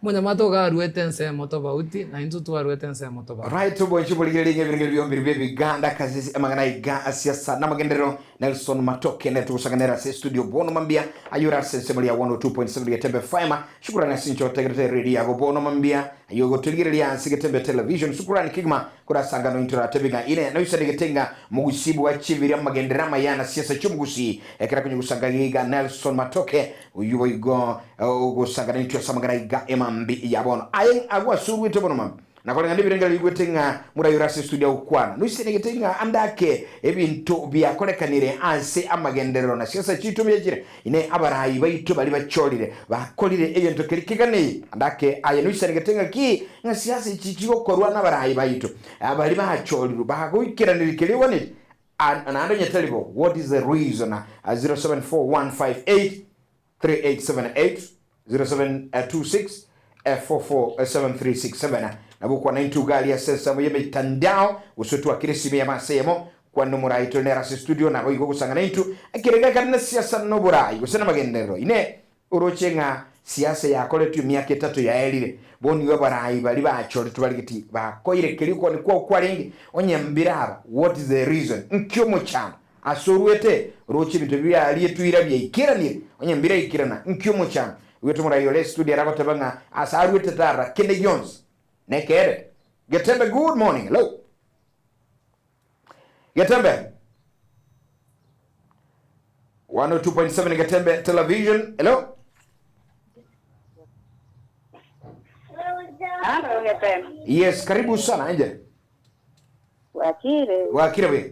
Omonyamato iga aruete ensemo tofauti, na intwe twaruete ensemo tofauti. Right obwancho borigereria ng'a ebirengero biombiri bia ebiganda kasisi amang'ana aiga asiasa namagenderero Nelson Matoke nere togosanganera ase estudio bono mambia ayio ore ase ensemo ria 102.7 Getembe FM shukurani ase inche otegerete eredio yago bono mambia ayio ogotorigereria ase Getembe Television shukurani kegima Korasangano intwe toratebe ng'a ine noisanegete ng'a mogusi bwachibire amagenderero amaya na siasa chi'omogusi ekero akonya gosanga iga Nelson Matoke oyio boigo ogosangana intwe ase amang'ana iga emambi ya bono. Aye agwo ase oruete bono mambi na koreng'ana nebirengererio oigwete ng'a morayore ase estudio agokwana noisanegete ng'a ande ake ebinto biakorekanire ase amagenderero na siasa chiaito mbiachire ine abarai baito baria bachorire bakorire egento keria keganeye ande ake aye noisanegete ng'aki Ng'a siasa echi chigokorwa nabaraai baito, baria bachorirwe, bagoikeraneria keria egwaneti, naende onye tari bo, what is the reason? 0741583878, 0726447367, nabo okwana intwe iga aria ase ensemo y'emetandao, gose otwakere esime yamo ase eyemo, kwana omorai tore nere ase estudio, nabo igo ogosang'ana intwe, ekero gekare na siasa noborai, gose namagenderero. Inee! Oroche ng'a siasa yakoretwe emiaka etato yaerire, bono igo abarai baria bachoretwe barigeti bakoire keria okogania kwao kwarenge, onye mbire aba, what is the reason? Nki omochando ase oruete? Roche ebinto ebi biarietwe ira biaikeranire, onye mbiraikerana, nki omochando? Igwete omorai ore estudio aragoteba ng'a ase aruete tarora kende gionsi. Nekeene. Getembe good morning, hello. Getembe 102.7 Getembe Television. Hello. Halo, Getembe. Yes, karibu sana Angel. Bwakire. Bwakire buya.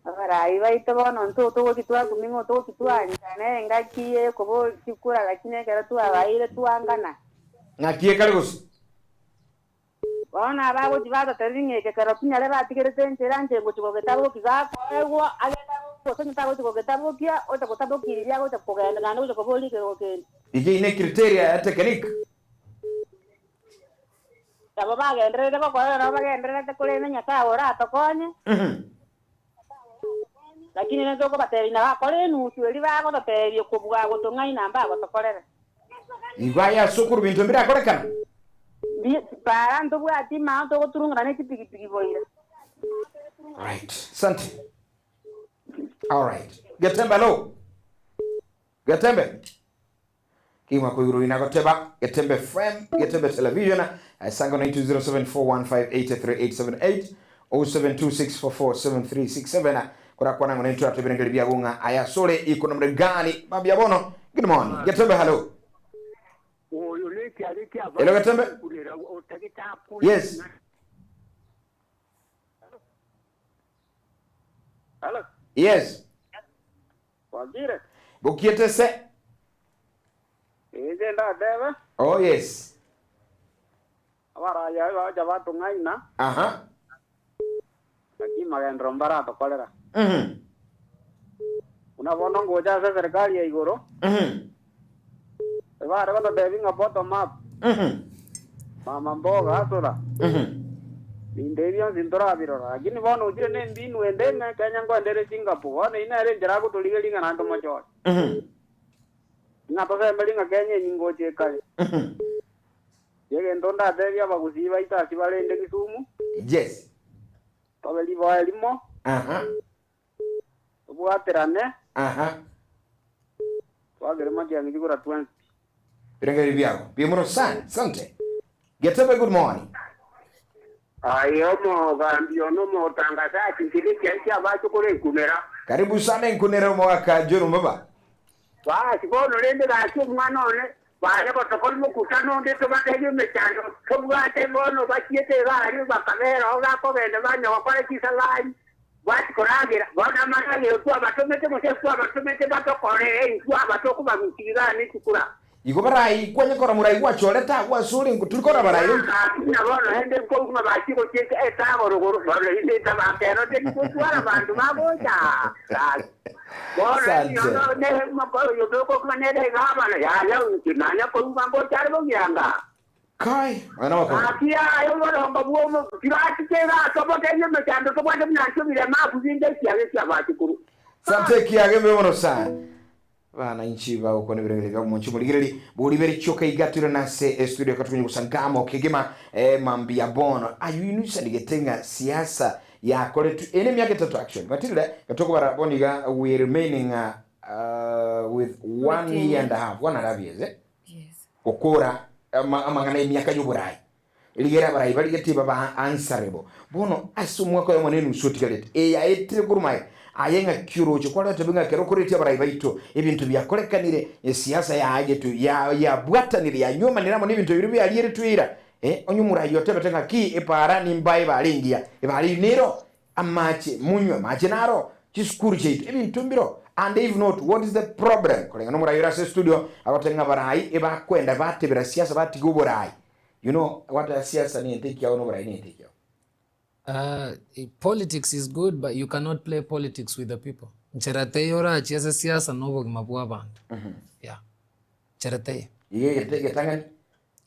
Abarai baito bono ntwo togochi twakumi ng'o togochi twanchana engaki ekobo chikura gaki nekero twabaire twangana. Ng'aki ekare gose? Bono abagochi batotebirie ng'a eke kero kinyare batigerete enchera inche ngochia gogetabokia, gakoegwa agetabokie, gose onye tagochia gogetabokia, ocha gotabokia riria agocha kogenda naende gocha koboria ekerogo kende. Eke ine criteria ya technique. Nabo bagendererete gokora nabo bagendererete korende Nyasae oratokonye. Lakini rende tokobatebia nabakore enusu eria bagototebia kobua gotong'aina mbagotokorera. Igo aye ase okorwa binto mbirakorekana. Para ntobwati mao togoturungana ne chipigipigi boira. Right. Asante. All right. Getembe hello. Getembe. Kigima koiguru ina goteba Getembe FM, Getembe Television, Sango 920741583878, 0726447367 korakwana ngo naintwe atebirengeri biago ng'a aya asore iko namna gani mambia bono. Good morning. Getembe hello. Hello Getembe. Yes. Hello. Yes. Bwakire? Bokiete se. Inche ndatebe, Oh yes. abarai abwo bagocha batong'aina, Aha. naki magenderero mbaratokorera. Buna bono ngocha ase eserikari ya igoro, ebare gototebia ng'a bottom up, mama mboga asura, binto ebi bionsi ntorabirora. Lakini bono ochire nembinu ende ng'a Kenya nkoenda ere Singapore, bono eyio nere enchera agotorigeria ng'a naende tomochore. Ng'a tosemberie ng'a Kenya eyio ngocha ekare. Egento ndatebie abagusii baito ase barende Kisumu, Yes. tobe riboa erimo, Tobwaterane. Aha. Twagere matiang'i chikura twensi pi. Birengererio biago mbuya mono sana. Asante. Getebe good morning. Aye omogambi one omotangasachi, inche nekiaye kiabache korenkunera. Karibu sana enkunere omogaka John Mbaba. Basi bono rende gaki omwana one, baye gotokora omokutano onde tobatebie emechando tobwate bono bachiete iga aria bakabera oo bakogenda banya gokora chisabari bachia koragera bono amaragero twabatomete gose twabatomete batokorere intwe aba tokobarusia igaa ne chikura. Igo barai kwanye kora morai gwachorete agwo ase ore tori kora barai oito. Gaki na bono rende nkoigwa bachia gochia etago rogoro bono inde ntabakera onde tigotwara abanto bagocha gaki. Bono Asante. emiyono ne omokoro oyo tokokwana nere iga abana, yaya inche nanya koigwa ngocha are bogianga. Kai, mang'ana makong'u. Gaki aye oborongo bw'omo tibachiche egasi obotebi emechando tobwate buna nchio biremafu binde ekiage ki'abachukuru. Sante ekiage mbe mono sana. Bananchi bagokwana ebirengererio biabo monche morigereri boribere chioka iga toire nase estudio katukonye gosangamo kegima eh, mambia bono ayu inu isandigete ng'a siasa yakoretwe ene emiaka etato actually Matilda gatokobara bono iga we remaining uh, with one year and a half one and a half years eh? Yes. Gokora ama amang'ana y'emiaka y'oboraai, rigera abarai barigetie babe answerable. Bono ase omwaka oyomo na enusu otigarete, eyaetire korwa maega, aye ng'aki oroche kwaretebe ng'a ekero okoretie abarai baito, ebinto biakorekanire, esiasa yaagetwe, ya yabwatanire, yanywomanire amo nebinto biria biarieretwe eira. Eh, onye omorai otebete ng'aki epaara nimbae ebaare engiya, ebaare eyio nero, Amache, munywe amache naro, chisukuru chiaito, ebinto mbiro, and if not, what is the problem? Koreng'ana omorai ore ase estudio agoteba ng'a abarai ebakwenda batebera siasa batiga oborai. You know, gwateba siasa nento ekiao na oborai nento ekiao. Politics is good but you cannot play politics with the people. Nchera teiyo orachie ase siasa na obogima bwa abanto. Yeah. Nchera teiyo. Iga egete egetang'ani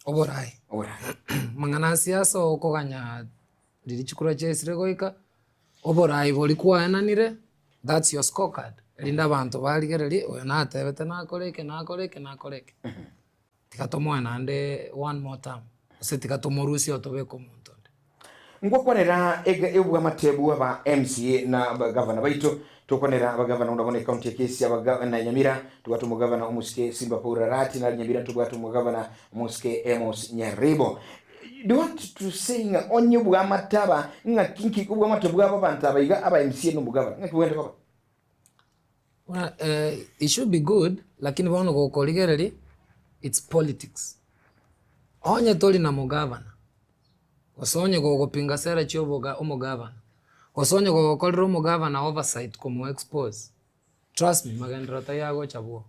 Oborai. oborai. Amang'ana a siasa okoganya Riria chikura chiaisire goika, oborai boria kwaenanire, that's your score card, erinde abanto barigererie oyo natebete nakore eke nakore eke nakore eke. Tiga tomoe naende one more term, gose tiga tomorusie otobeke omonto onde. Ngokwanera ege obwamate bwa ba MCA na abagavana baito, tokwanera abagavana buna bono ecounty ya Kisii abaga na Nyamira, tobwate omogavana omosike Simba Paul Arati, nari Nyamira ntobwate omogavana omosike Amos Nyaribo. Do you want to say ng'a onye obwamate aba ng'aki nki obwamate bwabo abanto aba iga aba MCA na omogavana ng'aki bogende koba? Buna it should be good lakini bono gokorigereria it's politics. Onye tori na mogavana, gose onye gogopinga sera chia oboga omogavana, gose onye gogokorera omogavana oversight komo expose, trust me magenderero taiyo agocha bwogo.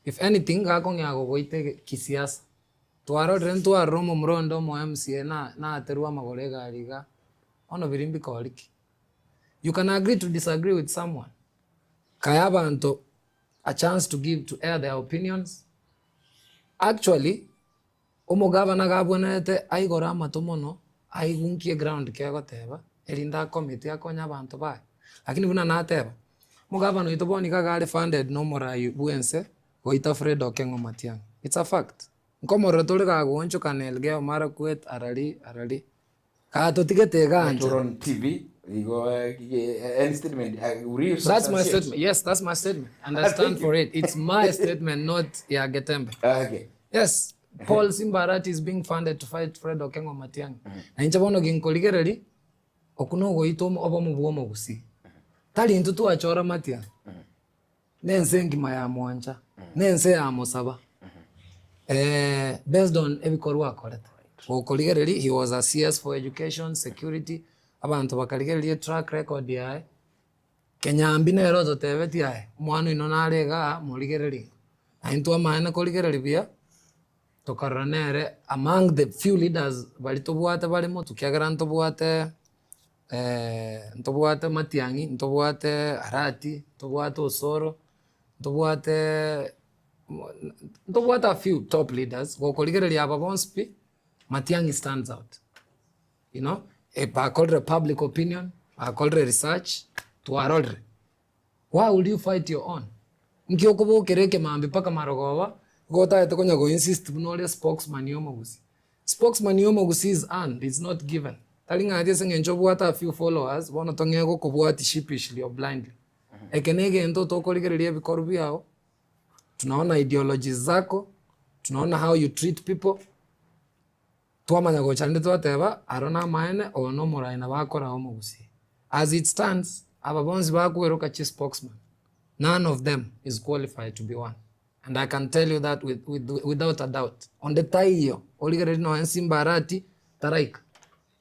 If anything gakong'ea gogoita ege kisiasa. Twarorire ntwarora omomura onde omo MCA na naterwe amagoro egari igaa, bono biria mbikori ki? You can agree to disagree with someone, kae abanto a chance to give to air their opinions, actually omogavana iga abwenerete aigore amato mono, aigunkie eground kegoteba, erinde akomiti akonye abanto baye. Lakini buna nateba, omogavana oito bono iga iga are funded na omorai bwa ense, Goita Fred Okeng'o Matiang'i. It's a fact. Nkomorora tore gagoonchoka na Elgeyo Marakwet arari arari. Gatotigete egancha. Toron TV igo any statement will you That's my substantiate? statement. Yes, that's my statement. And I stand for it. It's my statement, not ya Getembe. Okay. Yes, Paul Simba Arati is being funded to fight Fred Okeng'o Matiang'i. Na inche bono ginkorigereria, okwo nogoita obomo bwa omogusii. Tari intwe twachora Matiang'i. Nense engima yamwancha, nense yamosaba, based on ebikorwa akorete. Gokorigereria he was a CS for education, security, abanto bakarigereria etrack record yaye, Kenyambi nere ototebetie aye, omwana oino nare igaa morigererie. Na intwe amaene korigereria buya, tokarora nere among the few leaders baria tobwate bare motwe ekiagera ntobwate. Ntobwate Matiang'i, ntobwate Arati, ntobwate Osoro, ntobwate ntobwate a few top leaders, gokorigereria aba bonsi pi, Matiang'i stands out, you know, bakorire public opinion, bakorire research, twarorire. Why would you fight your own? Nki okobokera ekemambia mpaka marogoba, igo otagete konya go insist buna ore spokesman ya omogusii. Spokesman ya omogusii is earned, it's not given. Tari ng'a aria ase eng'encho obwate a few followers, bono tong'ee gokobwatia sheepishly or blindly. Eke na egento tokorigereria ebikorwa biao, tunaona ideologies zako, tunaona how you treat people, Twamanya gocha rende twateba, Aro namaene, oyo nomorai nabo akoraa omogusii. As it stands, aba bonsi bakweroka chi spokesman, none of them is qualified to be one. And I can tell you that with, with, without a doubt. Onde taiyo, origererie nonya Simba Arati, taraika.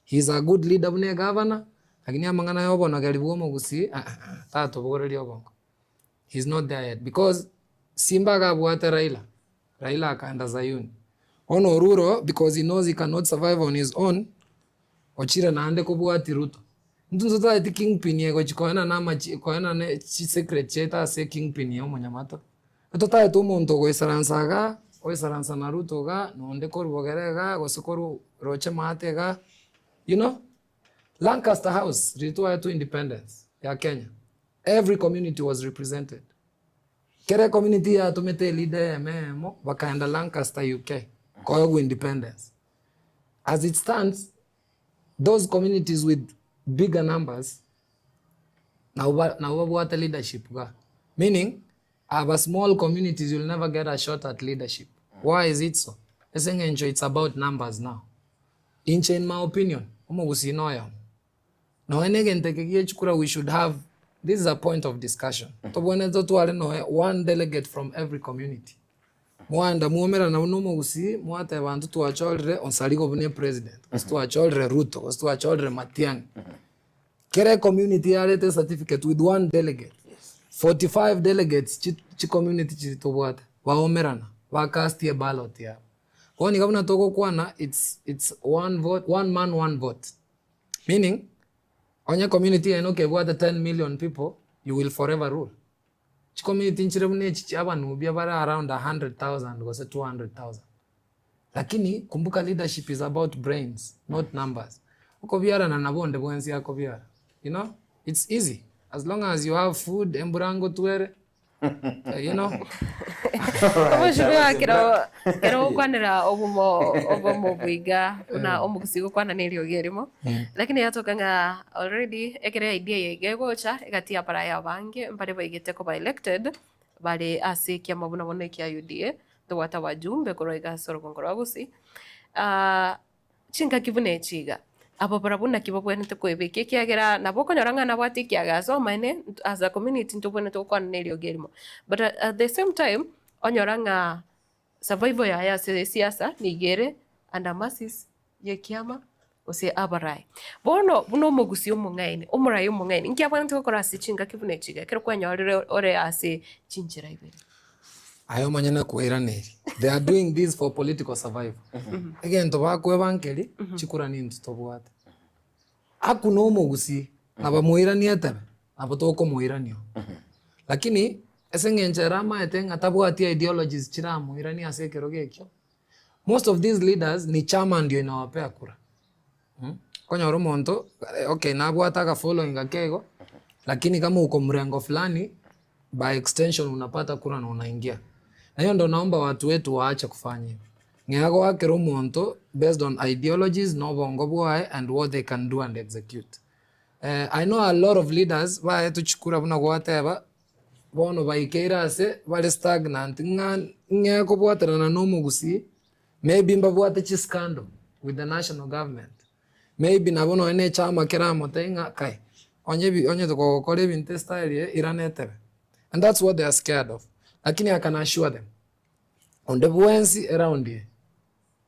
He is a good leader buna egavana, lakini amang'ana ya obonogeri bwa omogusii, ah ah, tatobogoreria obongo. He is not there yet because Simba iga abwate Raila, Raila akaenda Zayuni. Bono Oruro because he knows he cannot survive on his own, ochire naende kobwatia Ruto. Intwe ntotageti kingpin egochi koenana amachi koenana chisecret chiaito ase kingpin ya omonyamato. Ntotagete omonto ogoisaransa igaa. Oisaransa na Ruto igaa, na onde korwa bogere igaa, gose korwa roche maate igaa, you know? Lancaster House riria twaetwe independence ya Kenya, every community was represented. Kera ecommunity yatomete eleader eyemo eyemo, bakaenda Lancaster UK koegwa independence. As it stands, those communities with bigger numbers nabo ba nabo babwate leadership igaa, meaning aba small communities you'll never get a shot at leadership. Why is it so? Ase eng'encho it's about numbers now. Inche in my opinion, omogusii noyomo, nonya na egento eke gie chikura we should have, this is a point of discussion, tobwenerete totware noe one delegate from every community. Mwaenda mwaumerana buna omogusii, mwateba intwe twachorire Onsarigo buna epresident, gose twachorire Ruto, gose twachorire Matiang'i. Kera ecommunity yarete ecertificate with one delegate, 45 delegates chi chicommunity chiria tobwate, baumerana, bacast eballot yabo. Bono iga buna togokwana it's it's one vote one man one vote, meaning onye community yaino ekebwate 10 million people, you will forever rule. Chicommunity nchire buna echi chia abanubia bare around 100,000 gose 200,000. Lakini kumbuka leadership is about brains not numbers. Okobiarana nabo onde bwensi akobiara, you know, it's easy as long as you have food, embura ngotwere, you know. Omochumbi kero kero gokwanera obomo obomo bwiga buna omogusii gokwana na eriogi erimo, lakini yatoka ng'a already ekere idea eye iga egocha, egati ya abarai abange mbare baigete koba elected, bare ase ekiama buna bono ekia UDA, tobwate abajumbe korwa iga ase orogongo rwa Gusii, chingaki buna echi iga, aba barabwo naki babwenerete koebeka ekiagera nabo okonyora ng'a nabwate ekiaga ase omaene as a community ntobwenerete gokwana na eriogi erimo. But at the same time, onyora ng'a survival yaye ase esiasa nigo ere under mercies ya ekiama gose abarai. Bono buna omogusii omong'aini, omorai omong'aini, inki abwenerete gokora ase chingaki buna echi iga ekero kwanyorire ore ase chinchera ibere? Aye omanye nakoiraneria, they are doing this for political survival. Egento bakweba nkeri, chikura nintwe tobwate. Aku na omogusii, nabamoiranie etebe, nabo tokomoirania oo. Lakini ase eng'encho ere amaete ng'a tabwati ideologies chiramoiranie ase ekerogo ekio, most of these leaders ni chama ndio inawapea kura. Okonyora omonto, okay nabwate aga following ake igo, lakini kama uko mrengo fulani, by extension unapata kura na unaingia. Na hiyo ndo naomba watu wetu waache kufanya hivyo. Ng'ea goakera omonto based on ideologies na obongo bwaye and what they can do and execute. I know a lot of leaders baetwe chikura buna gwateba, bono baikeire ase bare stagnant ng'a ng'ea kobwaterana na omogusii, maybe mbabwate chiscandal with the national government. Maybe nabo nonye na echama keramotebie ng'a kai, onye ebi onye tokogokora ebinto estyle eye, irana etebe. And that's what they are scared of. Lakini I can assure them, onde bwensi eround eye,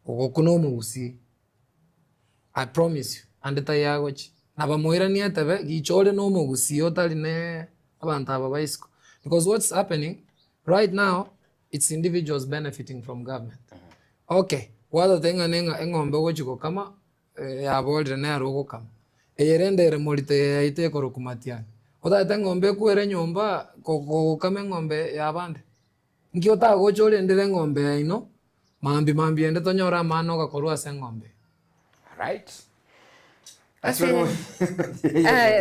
ogokuna omogusii, I promise you, ande taiyo agochia. Nabamoiranie etebe, gicha ore na omogusii otari na abanto aba ba isiko. Because what's happening, right now, it's individuals benefiting from government. Okay, gwatotebia ng'a neng'a eng'ombe ogochia gokama, yaborire nere ogokama. Eye rende ere morito eye yaito ekorokwa matiang'i. Otagete eng'ombe ekwere nyomba, kogokama eng'ombe ya abande? Nki otagocha orendere eng'ombe yaino, mambia mambia ende tonyore amana ogakorwa ase eng'ombe eye. Alright.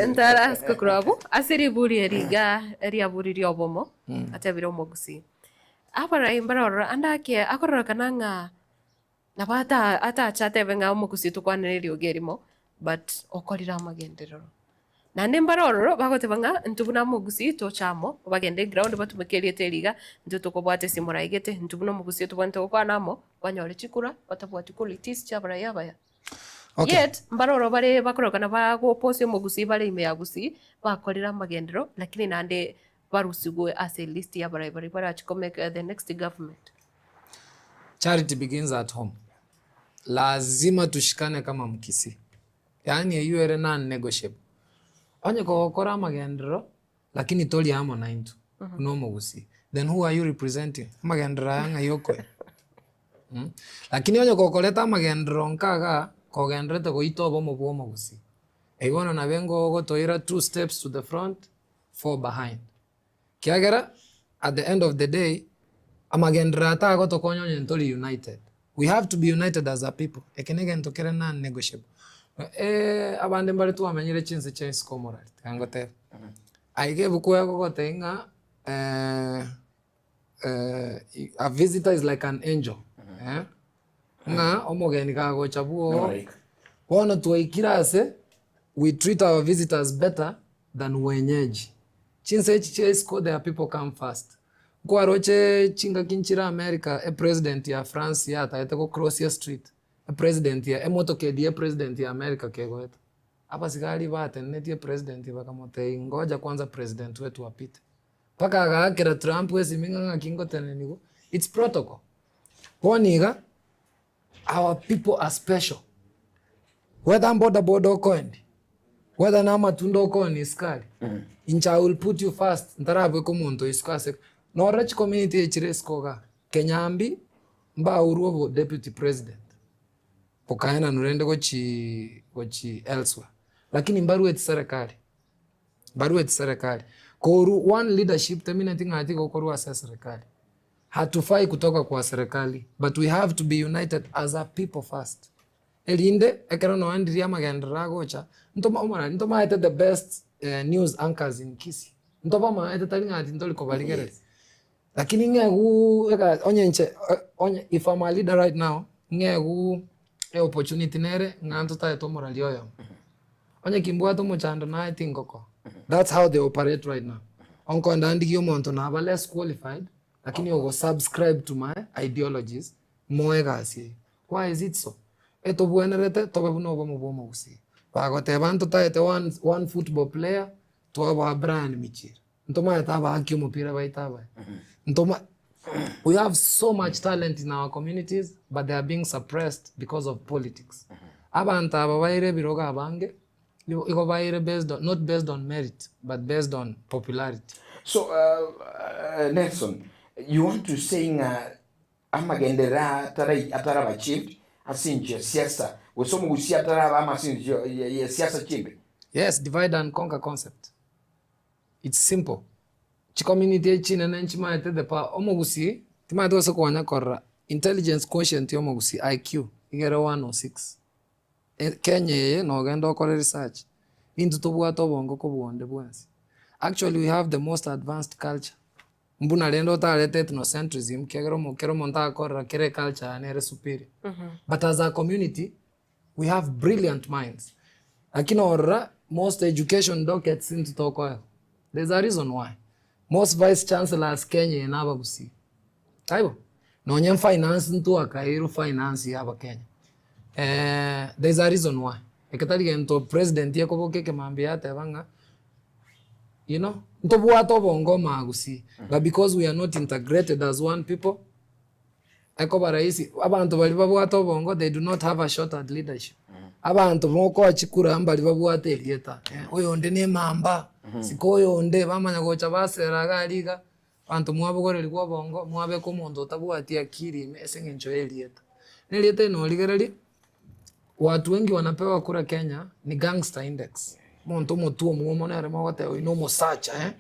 Ntara ase korwa abwo, ase riburi eri iga riaburirie obomo, atebire omogusii, abarai mbarorora ande ake akororekana ng'a nabo ata atache atebe ng'a omogusii tokwanere eriogi erimo, but okorire amagenderero. Naende mbare ororo bagoteba ng'a intwe buna omogusii toche amo, bagende eground batumeke erieta eri iga, intwe tokobwata esimo raigete, intwe buna omogusii tobwenerete gokwana amo, banyore chikura, batabwati qualities chia abarai abaya. Okay. Yet, mbare oro bare bakorokana bagoposia omogusii bare ime ya Gusii, bakorire amagenderero, lakini naende barusigwe ase elist ya abarai baria barachi komake the next government. Charity begins at home. Lazima tushikane kama Mkisii. Yaani eyio ere non negotiable. Onye kogokora amagenderero, lakini tori amo naintwe, buna omogusii, then who are you representing? Amagenderero aya ng'ai okoira? Lakini onye gokoreta amagenderero nka igaa, kogendererete goita obomo bwa omogusii. Eyio bono nabo engogotoira two steps to the front, four behind. Kiagera at the end of the day, Amagenderero aya tagotokonya onye ntori united. We have to be united as a people. Eke na egento kere non negotiable. Abande mbare twamenyire chinse chia isiko omorari, tiga ngotebe. Aiga ebuku egogotebia ng'a a visitor is like an angel, eh, ng'a omogeni kagocha bwoo, Nomolaika. bono twaikire ase we treat our visitors better than wenyeji. Chinse echi chia isiko their people come first. Nkwaroche chingaki nchire America epresident ya France yatagete go cross street, epresident ya emotoka ya president ya America kegoeta. Abasigari batenenetie president bakamotebia ngoja kwanza president wetu apite. Mpaka agaakera Trump esimi ng'a ng'aki ngoteneniwa, it's protocol. Bono iga, our people are special. Whether boda boda okoendi, whether na amatunda okooni esukari, inche I will put you first, ntarabeka omonto isiko ase nore chicommunity echire isiko igaa, Kenyambi mbaurwe obo deputy president, okaenanwa rende gochi gochi elsewhere, lakini mbarueti serikali, mbarueti serikali. Korwa one leadership temineti ng'a tiga okorwa ase eserikali. Hatufai kutoka kwa serikali, but we have to be united as a people first. Erinde, ekero noe ndiria amagenderero agocha, ntoma omorari ntomaete the best news anchors in Kisii. Ntobamaete tari ng'a ati ntori kobarigereria. Lakini ng'egu ega onye inche onye if I'm a leader right now, ng'egu e opportunity nere ng'a ntotaete omorari oyomo. Onye kimbwate omochando naye tingoko. That's how they operate right now. Onkonda ndigie omonto naba less qualified, lakini ogo subscribe to my ideologies, moe egasi eywo. Why is it so? Etobwenerete tobe buna obomo bwa omogusii. Bagoteba ntotaete one, one football player, twabaa Brian Michira. Ntomaete abaaki omopira baito abaya. Ntoma we have so much talent in our communities but they are being suppressed because of politics. Abanto aba baire ebirogo abange, igo igo baire based on, not based on merit but based on popularity. So Nelson, you want to say ng'a amagenderero atarai ataraba achieved ase enchera ya siasa gose omogusia ataraba ama ase enchera ya siasa chimbe? Yes, divide and conquer concept. It's simple. Chicommunity echi chinene nchimaete the power. Omogusii, timaete gose konya korora intelligence quotient ya omogusii IQ igere 106. Kenya eye nogenda okore research, intwe tobwate obongo kobua onde bwensi. Actually we have the most advanced culture. Mbuna rende otarete ethnocentrism kiagera omo kera omonto akorora kera eculture yaye nere superior. But as a community, we have brilliant minds. Lakini orora most education dockets intwe tokoegwa. There's a reason why. Most vice chancellors Kenya eye na abagusii. Taibo? Nonye finance ntwakairwe finance ya abakenya. There's a reason why. Eke tari gento president ekoboka ekemambia yateba ng'a you know, ntobwate obongo omagusii, but because we are not integrated as one people, ekoba rahisi, abanto baria babwate obongo they do not have a shot at leadership. Abanto mokoa chikura mbari babwate erieta, oyonde na emamba, sika oyonde, bamanya gocha basera iga aria iga, abanto mwabogorerigwa obongo, mwabeka omonto otabwati akili ime ase eng'encho ya erieta. Na erieta eri norigereria, watu wengi wanapewa kura Kenya ni gangster index. Omonto omotwe omwomo nere mogoteba oyo na omosacha eh.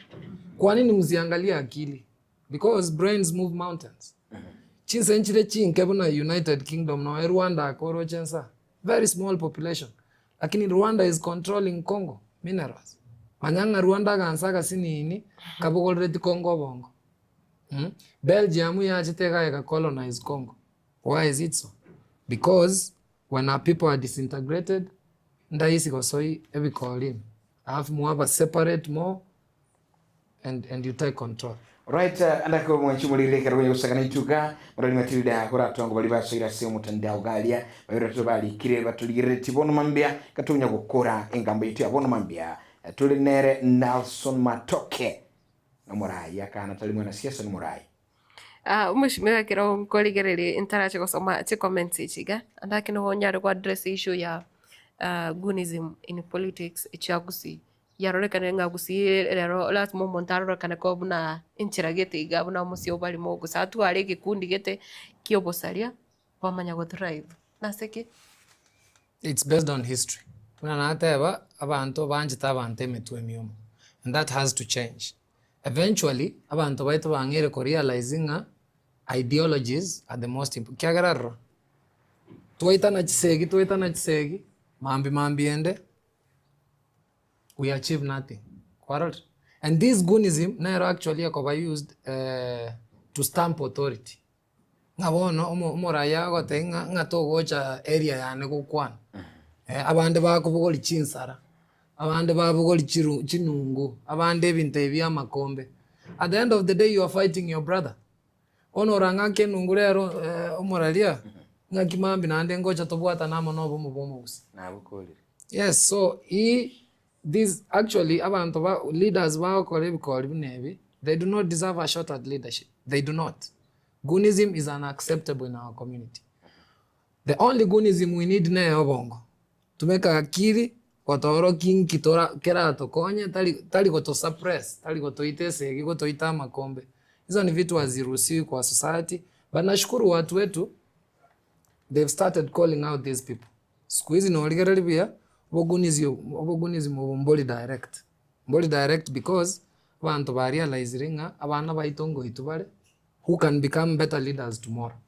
Kwa nini msiangalie akili? Because brains move mountains. Chinse nchire chinke buna United Kingdom noe Rwanda akoroche nsa. Very small population. Lakini Rwanda is controlling Congo minerals. Manya ng'a Rwanda agansa agasinini kabogorereti Congo obongo. Belgium yachete iga ega colonize Congo. Why is it so? Because when our people are disintegrated, ndahisi gosoi ebikori ime. Alafu mwaba separate more and, and you take control. Right, andako mwanchi morire ekero onye gosakana ituka morari Matilda koratongo bari basoire ase omotandao garia bairotwe barikire batorigerereti bono mambia gatonya gokora engambo yetu ya bono mambia tore nere Nelson Matoke nomorai akana tari mwanasiasa nomorai. Omweshimiwa ekero nkorigereria ntarache gosoma chicomments echi iga, ande nigo onyare go address issue ya goonism in politics echia Gusii. Yarorekanire ng'a Gusii rero lasima omonto arorekane ko buna enchera gete iga buna omosie obarimo gose atware egekundi gete kia obosaria bamanya go thrive. Nase ki? It's based on history. Buna nateba, abanto banchete abanto emetwe emiomo and that has to change. Eventually, abanto baito bang'eire korealize ng'a. Ideologies are the most imp kiagera rora, twaitana chisegi twaitana chisegi, mambia mambia ende, we achieve nothing. Kwarorire? And this goonism nero actually ekoba used to stamp authority. Ng'a bono omo omoraia agotebia ng'a ng'a togocha area yane gokwana, abande bakobogoria chinsara, abande babogoria chiru chinungu, abande ebinto ebi bia amakombe. At the end of the day you are fighting your brother. Bono orang'ake enungu rero omoraria, ng'aki mambia naende ngocha tobwatane amo na obomo bwa omogusii. Nagokorire. Yes, so i this actually abanto ba leaders bagokora ebikori buna ebi, they do not deserve a shot at leadership, they do not. Goonism is unacceptable in our community. The only goonism we need neye obongo. Tumeka akili gotoorokia inki tora keratokonye tari tari gotosuppress, tari gotoita esegi, gotoita amakombe. Hizo ni vitu haziruhusiwi kwa society, but nashukuru watu wetu they've started calling out these people. Siku hizi norigereria buya, obogoonizi obogoonisim obo mbori direct, mbori direct because abanto ba realizire ng'a abana baito ngoitwa bare, who can become better leaders tomorrow.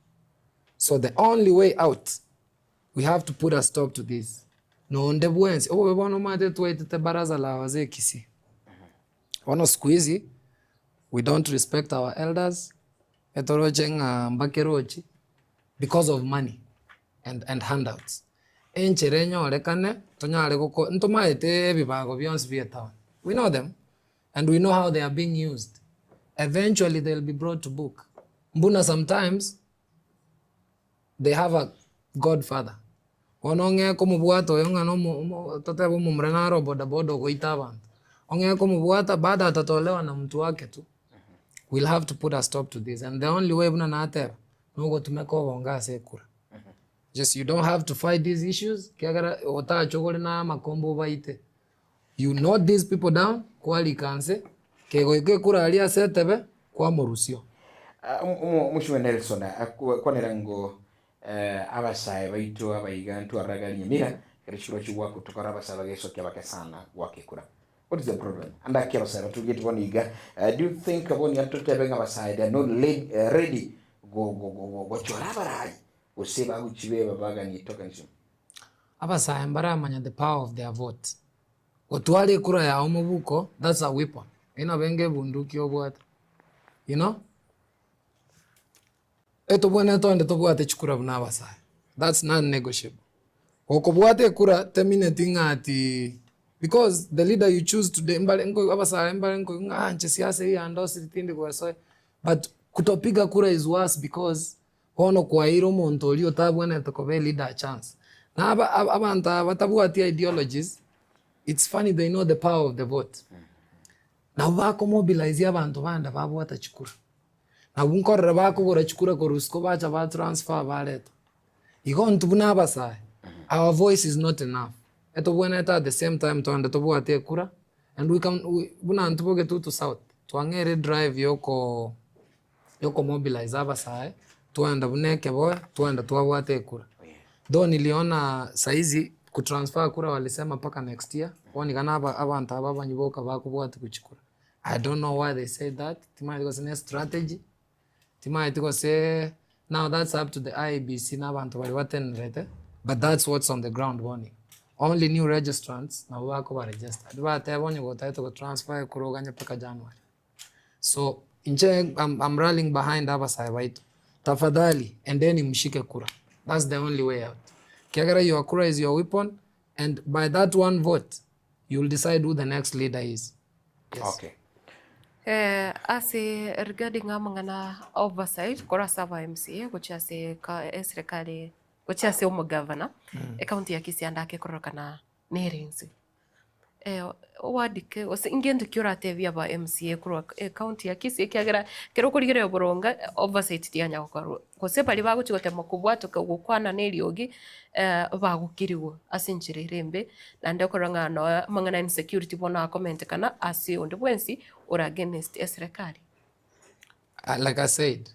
So the only way out, we have to put a stop to this. Nonde bwensi, obobe bono omanyete twaetete baraza la wazee Kisii. Bono siku hizi, we don't respect our elders, etoroche ng'a mbakerochi, because of money and and handouts. Enchera enyorekane, tonyare goko ntomaete ebibago bionsi bia etown, we know them, and we know how they are being used. Eventually they'll be brought to book. Mbuna sometimes, they have a godfather. Bono ong'e komobwata oyo ng'a nomo omo totebe omomura naro obodaboda ogoita abanto, ong'e komobwata bado atatolewa na mtu wake tu. We'll have to put a stop to this and the only way buna nateba, nogotumeka obongo ase ekura. Just you don't have to fight these issues, kiagera otache ogore na amakombe obaite. You note these people down, kwarika nse, kegoika ekura aria ase etebe, kwamorusia. Mheshimiwa Nelson, kwanera ngo abasae baito abaiga ntwaragarie emira, ekero chirochio gwakotokora abasae bagesokia bake sana goaka ekura. What is the problem? Ande aki abasae batugeti bono iga, do you think bono iga totebe ng'a abasae they are not ready gochora abarai gose bagochibeba baganie tokenism? Abasae mbaramanya the power of their vote. Gotwara ekura yao mobuko, that's a weapon. Eyio nabo enga ebunduki obwate, you know? Etobwenerete onde tobwate chikura buna abasae, that's non negotiable. Gokobwata ekura temineti ng'a ati because the leader you choose today mbare nko abasae mbare nkoigwa ng'a inche siasa eyio yandosire tindi goesoa, but kutopiga kura is worse because Bono kwaeire omonto oria otabwenerete koba a leader a chance. Na aba abanto aba batabwati ideologies, it's funny they know the power of the vote. Nabo bakomobilize abanto bande babwata chikura. Nabwo nkorora bakogora chikura korwa isiko bacha ba transfer bareta. Igo intwe buna abasae, our voice is not enough. Etobwenerete at the same time togende tobwate ekura, and we can we buna intwe bogetutu south, twang'eire drive yokoo. Yokomobilize abasae, twaenda buna ekeboe, twaenda twabwata ekura. Though niliona saizi kutransfer kura walisema mpaka next year, bono iga na aba abanto aba abanyi boka bakobwatia gochikura. I don't know why they said that, timanyeti gose ne strategy, timanyeti gose now that's up to the IEBC na abanto baria batenerete, but that's what's on the ground bono iga. Only new registrants nabo bakoba registered, bateba onye gotagete gotransfer ekura oganye mpaka January. So inche I'm, I'm rallying behind abasae baito tafadhali endeni mshike kura that's the only way out kiagera your kura is your weapon and by that one vote you'll decide who the next leader is yes. Okay. Eh, ase regarding amang'ana oversight korwa ase aba MCA gochia ase ka eserekari gochia ase omogavana ecounty ya Kisii ande ake kororokana nere inse. Oandike gose ngento ki oratebie aba MCA korwa ecounty ya Kisii ekiagera ekero okorigereria oboronge oversight tiyanya gokorwa, gose baria bagochia gotema kobwatoka gokwana na eriogi bagokirigwa ase enchera ere embe, naende okorora ng'a noe amang'ana ya insecurity bono akomentekana ase onde bwensi ore against eserekari. Like I said,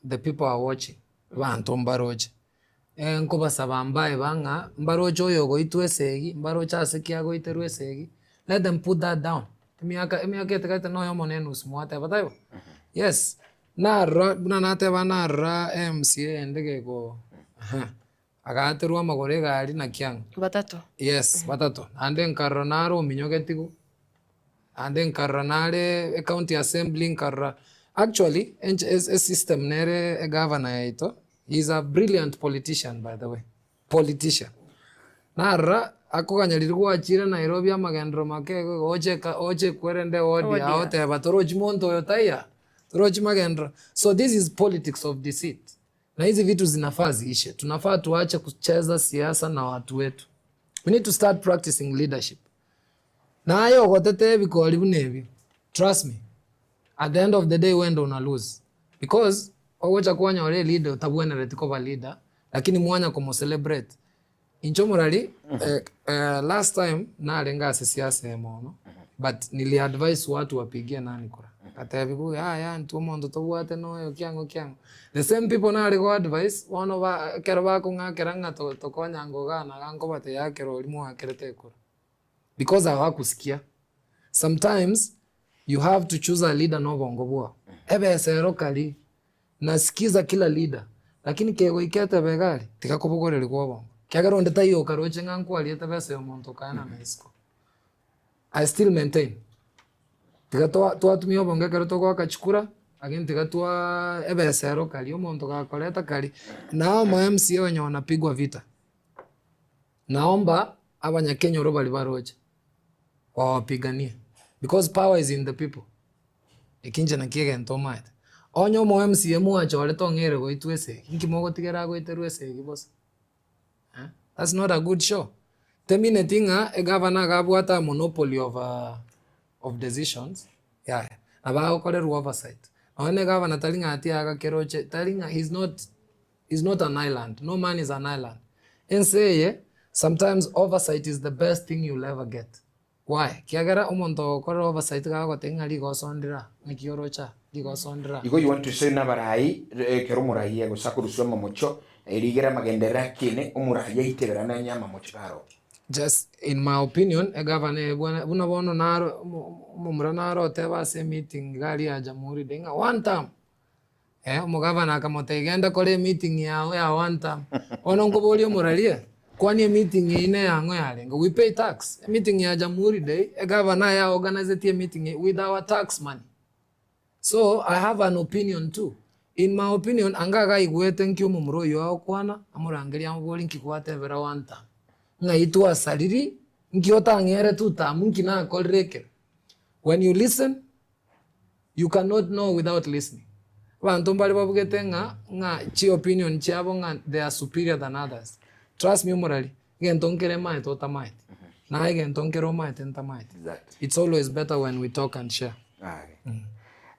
the people are watching, abanto mbaroche. Nkobasaba mbae ba ng'a mbaroche oyo ogoitwa esegi, mbaroche ase ki agoiterwa esegi, let them put that down. Emiaka emiaka etigarete noyomo na enusu mwateba taibo? Yes. Narora buna nateba narora MCA ende geko aha, agaterwa amagoro egari naki ang'o. Batato. Yes, batato. Naende nkarora nare ominyogetigu, naende nkarora nare ecounty assembly nkarora, actually enche esystem nere egavana yaito, he is a brilliant politician by the way. Politician. Narora akoganya riria gwachire Nairobi amagenderero make igo igo oche eka oche ekwerende ewodi Ewodi yao yao. oteba torochi monto oyo taiyo, torochi magenderero. So this is politics of deceit. Na hizi vitu zinafaa ziishe. Tunafaa tuache kucheza siasa na watu wetu. We need to start practicing leadership. Naye ogotete ebikori buna ebio, trust me, at the end of the day wende una lose. Because ogocha kwanyora eleader otabwenereti koba leader, lakini mwanya komo celebrate. Inche omorari, eh, eh, last time narenge ase siasa eye mono, but nili advise watu wapigie nani kura. Ngatebigwa yaya intwe omonto tobwate noyo kiang'o kiang'o. The same people nare go advise, bono ba ekero bakong'akera ng'a to tokonyango igaa na igaa nkobatebia akera oria mwakerete ekura. Because hawakusikia. Sometimes you have to choose a leader na obongo bwao. Ebesa ero kari, nasikiza kila leader, lakini kegoika etebe iga aria, tiga kobogoreria obongo. Ekiagera onde taiyo okaroche ng'a nkwariete ebesa ya omonto okaenana isiko. I still maintain, tiga twa twatumia obongo ekero togoaka chikura, lakini tiga twaa ebesa ero kari, omonto gakoreta kari, nao ama MCA wenye wanapigwa vita. Naomba abanyakenyoro baria baroche, wawapiganie, because power is in the people. Eki inche nakio egento omaete. Onye omo MCA mwachorete ong'eire goitwa esegi, inki mogotigera agoiterwa esegi bosa? Eh, that's not a good show. Temineti ng'a egavana iga abwate a monopoly of of decisions, yaya, nabo agokorerwa oversight. Nonye na egavana tari ng'a ati agakeroche, tari ng'a he's not Is not an island, no man is an island. Ense eye sometimes oversight is the best thing you'll ever get. Why? Kiagera omonto ogokorera oversight iga agotebia ng'a rigoso ndire aa, ng'aki oroche aa, rigoso ndire aa. Igo you want to say nabarai ekero omorai gose akorusiwa amamocho rigere amagenderero akine omorai aiteberane onye amamocho karo. Just in my opinion egavana eye bwana buna bono naro omomura naro oteba ase emeeting iga aria ya Jamhuri Day ng'a one term. Eh, omogavana akamotebia, Genda kore emeeting yao ya one term. Bono nkoboria omoraria, kwani emeeting eyio neyang'o yarenge? We pay tax. Emeeting ya Jamhuri Day, egavana aye aorganisetie emeeting eyio with our tax money. So, I have an opinion too. In my opinion, anga iga aigwete nki omomura oyio agokwana, amorangerie amoborie nki gwatebera one term. Ng'ai twasariri, nki otang'ere two term, nki nakorire ekero. When you listen, You cannot know without listening. Abanto mbare babugete ng'a ng'a chi opinion chiabo ng'a they are superior than others. Trust me omorari, egento nkere maete otamaeti, naye egento nkere omaete ntamaeti. Exactly. It's always better when we talk and share. Aye.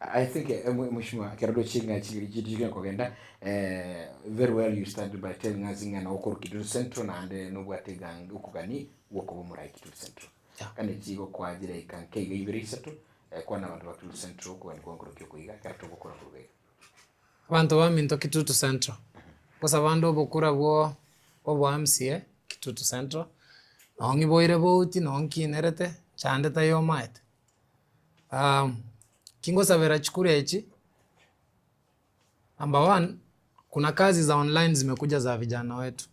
I think eh, mwe- mheshimiwa ekero roche ng'a chingeri chitu chikenya kogenda eh, very well you started by telling us ng'a nogokora Kitutu Central naende nobwate egang okogani gwokoba omorai Kitutu Central. Yeah. Kane chigokwajera eka nke iga ibere isato Kwana abanto ba Kitutu Central okogania kwa nkoro ki okoiga ekero togokora koruga iga. Abanto baminto Kitutu Central, gose abande obokura bwo obwa MCA Kitutu Central, noo ng'iboire bouti noo nkinerete, nchande taiyo omaete. Kingosabera chikura echi, number one, kuna kazi za online zimekuja za vijana wetu,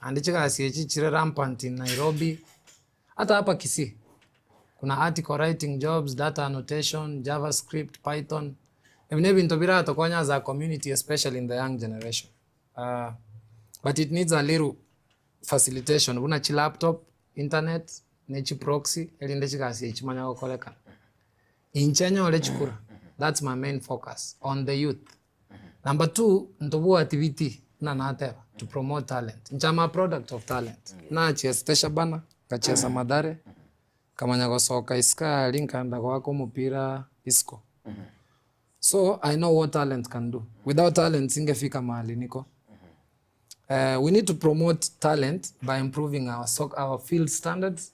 naende chigasi echi chire rampant in Nairobi, Hata hapa Kisii kuna article writing jobs, data annotation, javascript, python, ebi nebinto biratokonye as a community especially in the young generation. But it needs a little facilitation buna chi laptop, internet ne chi proxy erinde chigasi echi chimanye gokorekana. Inche nyore chikura, that's my main focus on the youth. Number two, ntobwati bidii buna nateba to promote talent. Inche am a product of talent. Nachiesete Shabana, ngachiesa Mathare, nkamanya gosoka isiko aria nkaenda goaka omopira isiko. So I know what talent can do. Without talent singefika mahali niko. We need to promote talent by improving our soc our field standards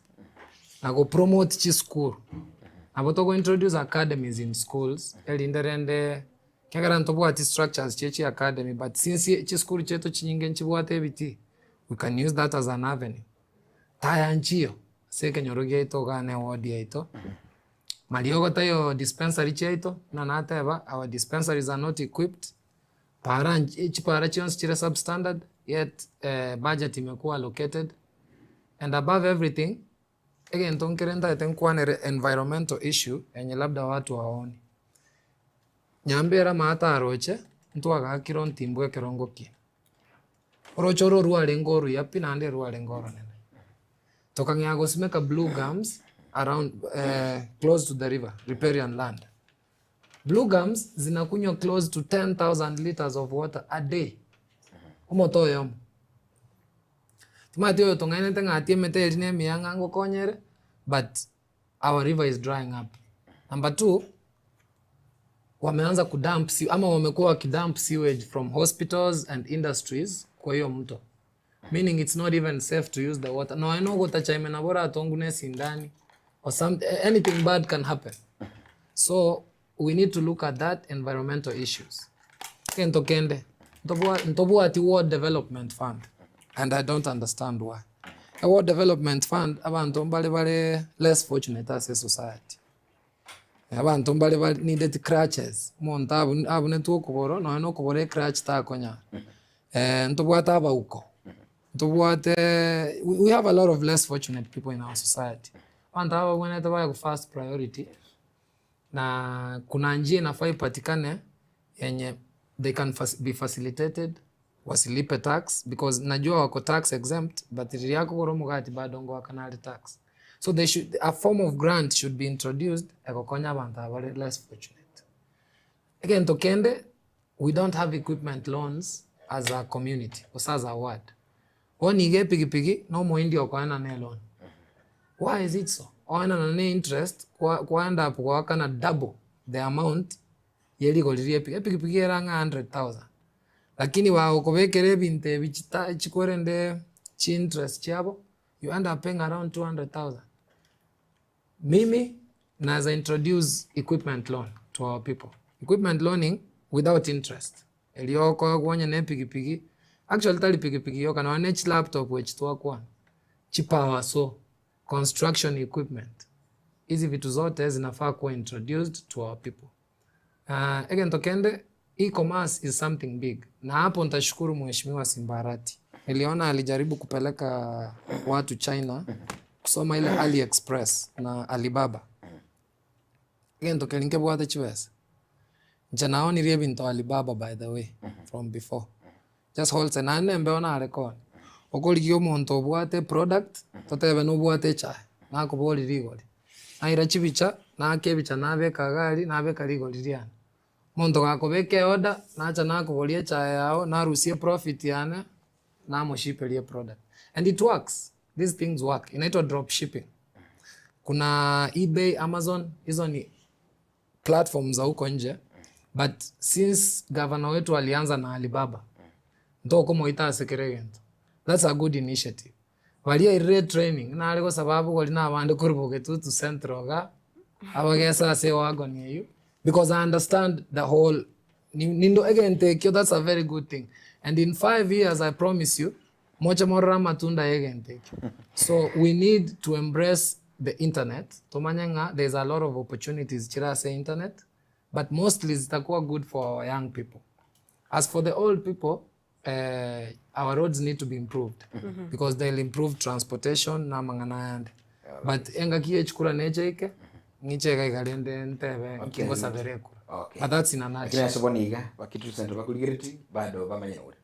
na go promote chisukuru. Nabo togo introduce academies in schools erinde rende ekiagera ntobwati structures chie chi academy but since chisukuru chiaito chinyinge nchibwate ebitii we can use that as an avenue. Taya nchiyo ase ekenyoro giaito igaa na eward yaito. Mariogo taiyo dispensary chiaito, buna nateba, our dispensaries are not equipped, para nch chipara chionsi chire substandard, yet budget imekuwa allocated, and above everything, egento nkere ntagete nkwanere environmental issue enye labda watu hawaoni. Nyambera amato aroche, ntwagakire ontimbu ekerongo ki. Oroche oro rwarenge oruya pi naende rwarenge oronene. Tokang'ea gosimeka blue gums around close to the river, riparian land. Blue gums zinakunywa close to 10,000 litres of water a day, omote oyomo. Timanyeti oyo tong'ainete ng'a ati emete eria na emiya ng'a ngokonyere, but our river is drying up. Number two, wameanza kudump ama wamekuwa wakidump sewage from hospitals and industries kwa hiyo mto meaning it's not even safe to use the water nonya na ogotacha ime nabo oratongwe na esindani or some, anything bad can happen so we need to look at that environmental issues egento kende ntobwa ntobwati ward development fund and I don't understand why a ward development fund abanto mbare bare less fortunate ase esociety Abanto mbare ba needed crutches, omonto abu abunetwe okogoro nonya na okogoro ecrutch takonyara. Ntobwate abauko, ntobwate we we have a lot of less fortunate people in our society. Abanto aba babwenerete baegwe first priority, na kuna njia inafaa ipatikane yenye they can faci be facilitated wasilipe tax because najua wako tax exempt but riria akogora omogati bado ngoakana are tax. So they should, a form of grant should be introduced egokonya abanto aba bare less fortunate. Egento kende, we don't have equipment loans as a community gose as a ward. Bono iga epigipigi na omoindi okoenana eloan. Why is it so? Oenana na interest kwa kwa end up goakana double the amount ye rigori ria epigipigi. Epigipigi ere ang'e 100,000. Lakini bagokobekera ebinto ebi chita chikorende chi interest chiabo, you end up paying around 200,000. Mimi naeza introduce equipment loan to our people. Equipment loaning without interest. Erio okoegwa onye na epigipigi, actually tari pigipigi yoka nonya ne chilaptop echi twakwana, chipower saw, construction equipment, hizi vitu zote zinafaa kuwa introduced to our people. Egento kende, e-commerce is something big na hapo nitashukuru Mheshimiwa Simbarati. Niliona alijaribu kupeleka watu China kusoma ile AliExpress na Alibaba. Egento keria nkebwate chibesa. Inche naonirie ebinto Alibaba by the way from before. Just wholesale naende nembeo nare koonia. Okorigia omonto obwate eproduct, totebe nobwate echae, nakoboria rigori. Naira chibicha, naaka ebicha nabeka iga aria, nabeka rigori riane. Omonto gakobeka eorder, nacha nakoboria echae yago, narusia eprofit yane, namoshiperia eproduct. And it works, these things work, inaitwa drop shipping. Kuna eBay, Amazon, hizo ni platform za huko nje, but since gavana wetu alianza na Alibaba, ntokomoita ase kera egento. That's a good initiative. Baria airire etraining, nare gosaba abogori na abande korwa Bogetutu Central igaa, abagese ase ewagon eywo, because I understand the whole nindo egento ekio that's a very good thing. And in 5 years I promise you, moche morore amatunda ya egento ekio. So we need to embrace the internet, tomanye ng'a there is a lot of opportunities chire ase internet, but mostly zitakuwa good for our young people. As for the old people, our roads need to be improved because they'll improve transportation na amang'ana ayande. But engaki ya echikura necheike, ng'iche iga iga rende ntebe nkingosabera ekura. But that's in a Lakini nutshell. ase bono iga Bakitutu Central bakorigeretie bado bamanye ore.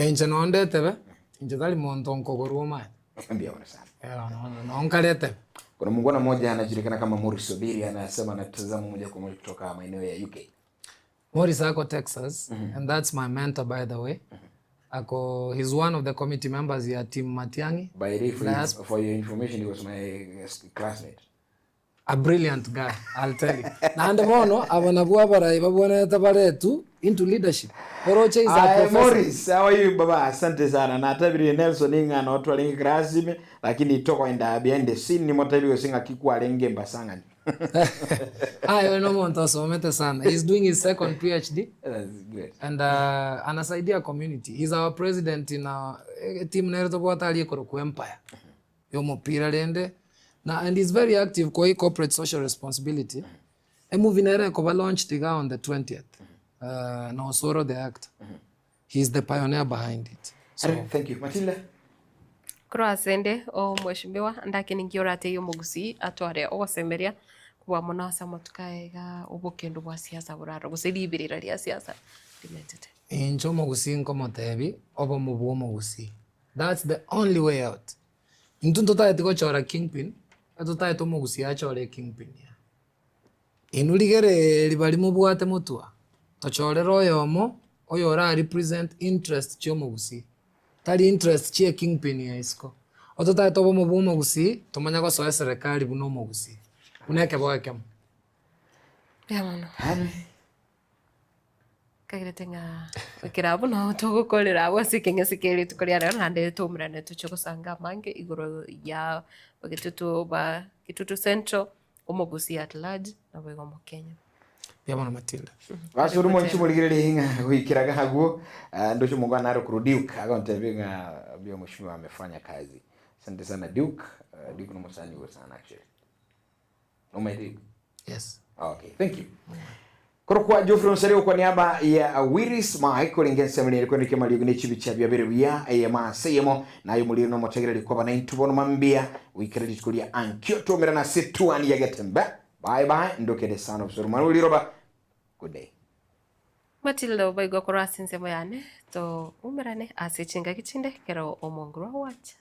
Inche nonde etebe, inche tari monto nkogorwa omanye. Mbuya mono sana. Noo nkare etebe. Kuna muungwana mmoja anajulikana kama Morris Obiri anasema anatazama moja kwa moja kutoka maeneo ya UK. Morris ako Texas and that's my mentor by the way. Ako he's one of the committee members ya team Matiang'i. By the way, for, Diaspora. for your information, he was my classmate. A brilliant guy, I'll tell you. Naende bono aba nabwo abarai babwenerete baretu into leadership. Oroche is a Aye, professor. Morris, how are you baba? Asante sana. Natabire Nelson ing'a no twarenge class ime lakini tokoenda behind the scene nimotabire singa kikwarenge mbasangani. Aye, we no omonto asomete sana. He's doing his second PhD. That's great. And anasaidia community. He's our president in our team nere tobwate aria ekorokwa Empire. Ya omopira rende. Na and he's very active kwa hii corporate social responsibility. Emovie nere ekoba launched iga on the 20th. Na Osoro the actor. He is the pioneer behind it. So, Are, thank you. Matilda. Korwa ase ende omweshimiwa ndake ninki oratebie omogusii atware ogosemeria kobua mono ase amatuko aya iga obokendo bwa siasa borarore gose ribirira ria siasa rimentete. Inche omogusii nkomotebi obomo bwa omogusii. That's the only way out. Intwe ntotageti gochora kingpin, etotagete omogusii achore ekingpin yaye. Inwe rigereeri baria mobwate motwa, tochorere oyomo oyo ora represent interest chi'omogusii, tari interest chie kingpin ya isiko. Ototagete obomo bwa omogusii, tomanye gosoa eserekari buna omogusii, buna ekeboo ekemo. Mbuya mono. Henry. Nkagerete ng'a ekero abwo nabo togokorera abwo ase ekeng'ese kia rituko ria rero naende toumerane tochie gosanga amange igoro ya getutu ba Kitutu Central, omogusii at large, naboigo omokenya. Mbuya mono Matilda. Basi ore mwanchi morigererie ng'a goikera iga agwo, ndoche omongwana nare korwa Duke agontebia ng'a mbuya mheshimiwa amefanya kazi. Asante sana Duke, Duke nomosani ogo sana actually. Nomanyete Duke? Yes. Okay, thank you. Korokwa Geoffrey Onsari okwa niaba ya Willis Mike orenge ensemo nere kwendekia amariogi ne chibicha biabere buya eyemo ase eyemo naye omoriri nomotegereri kwaba naintwe bono mambia goikera rituko ria ankio twaumerana ase etuani ya Getembe. Bye bye ndokende sana obosoro mwana bwe riroba. Good day. Matilda obaigwa korwa ase ensemo yane toumerane ase chingaki chinde ekero omonguru agwacha.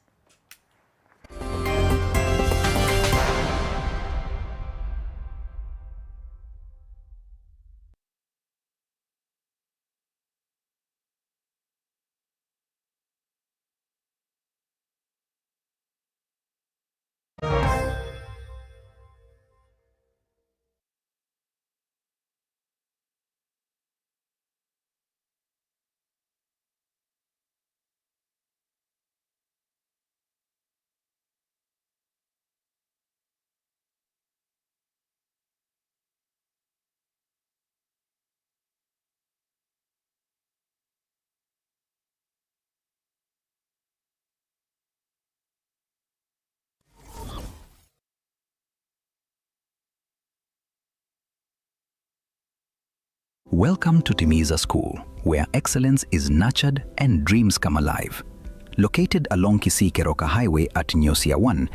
Welcome to Timiza School, where excellence is nurtured and dreams come alive. Located along Kisii Keroka Highway at Nyosia 1,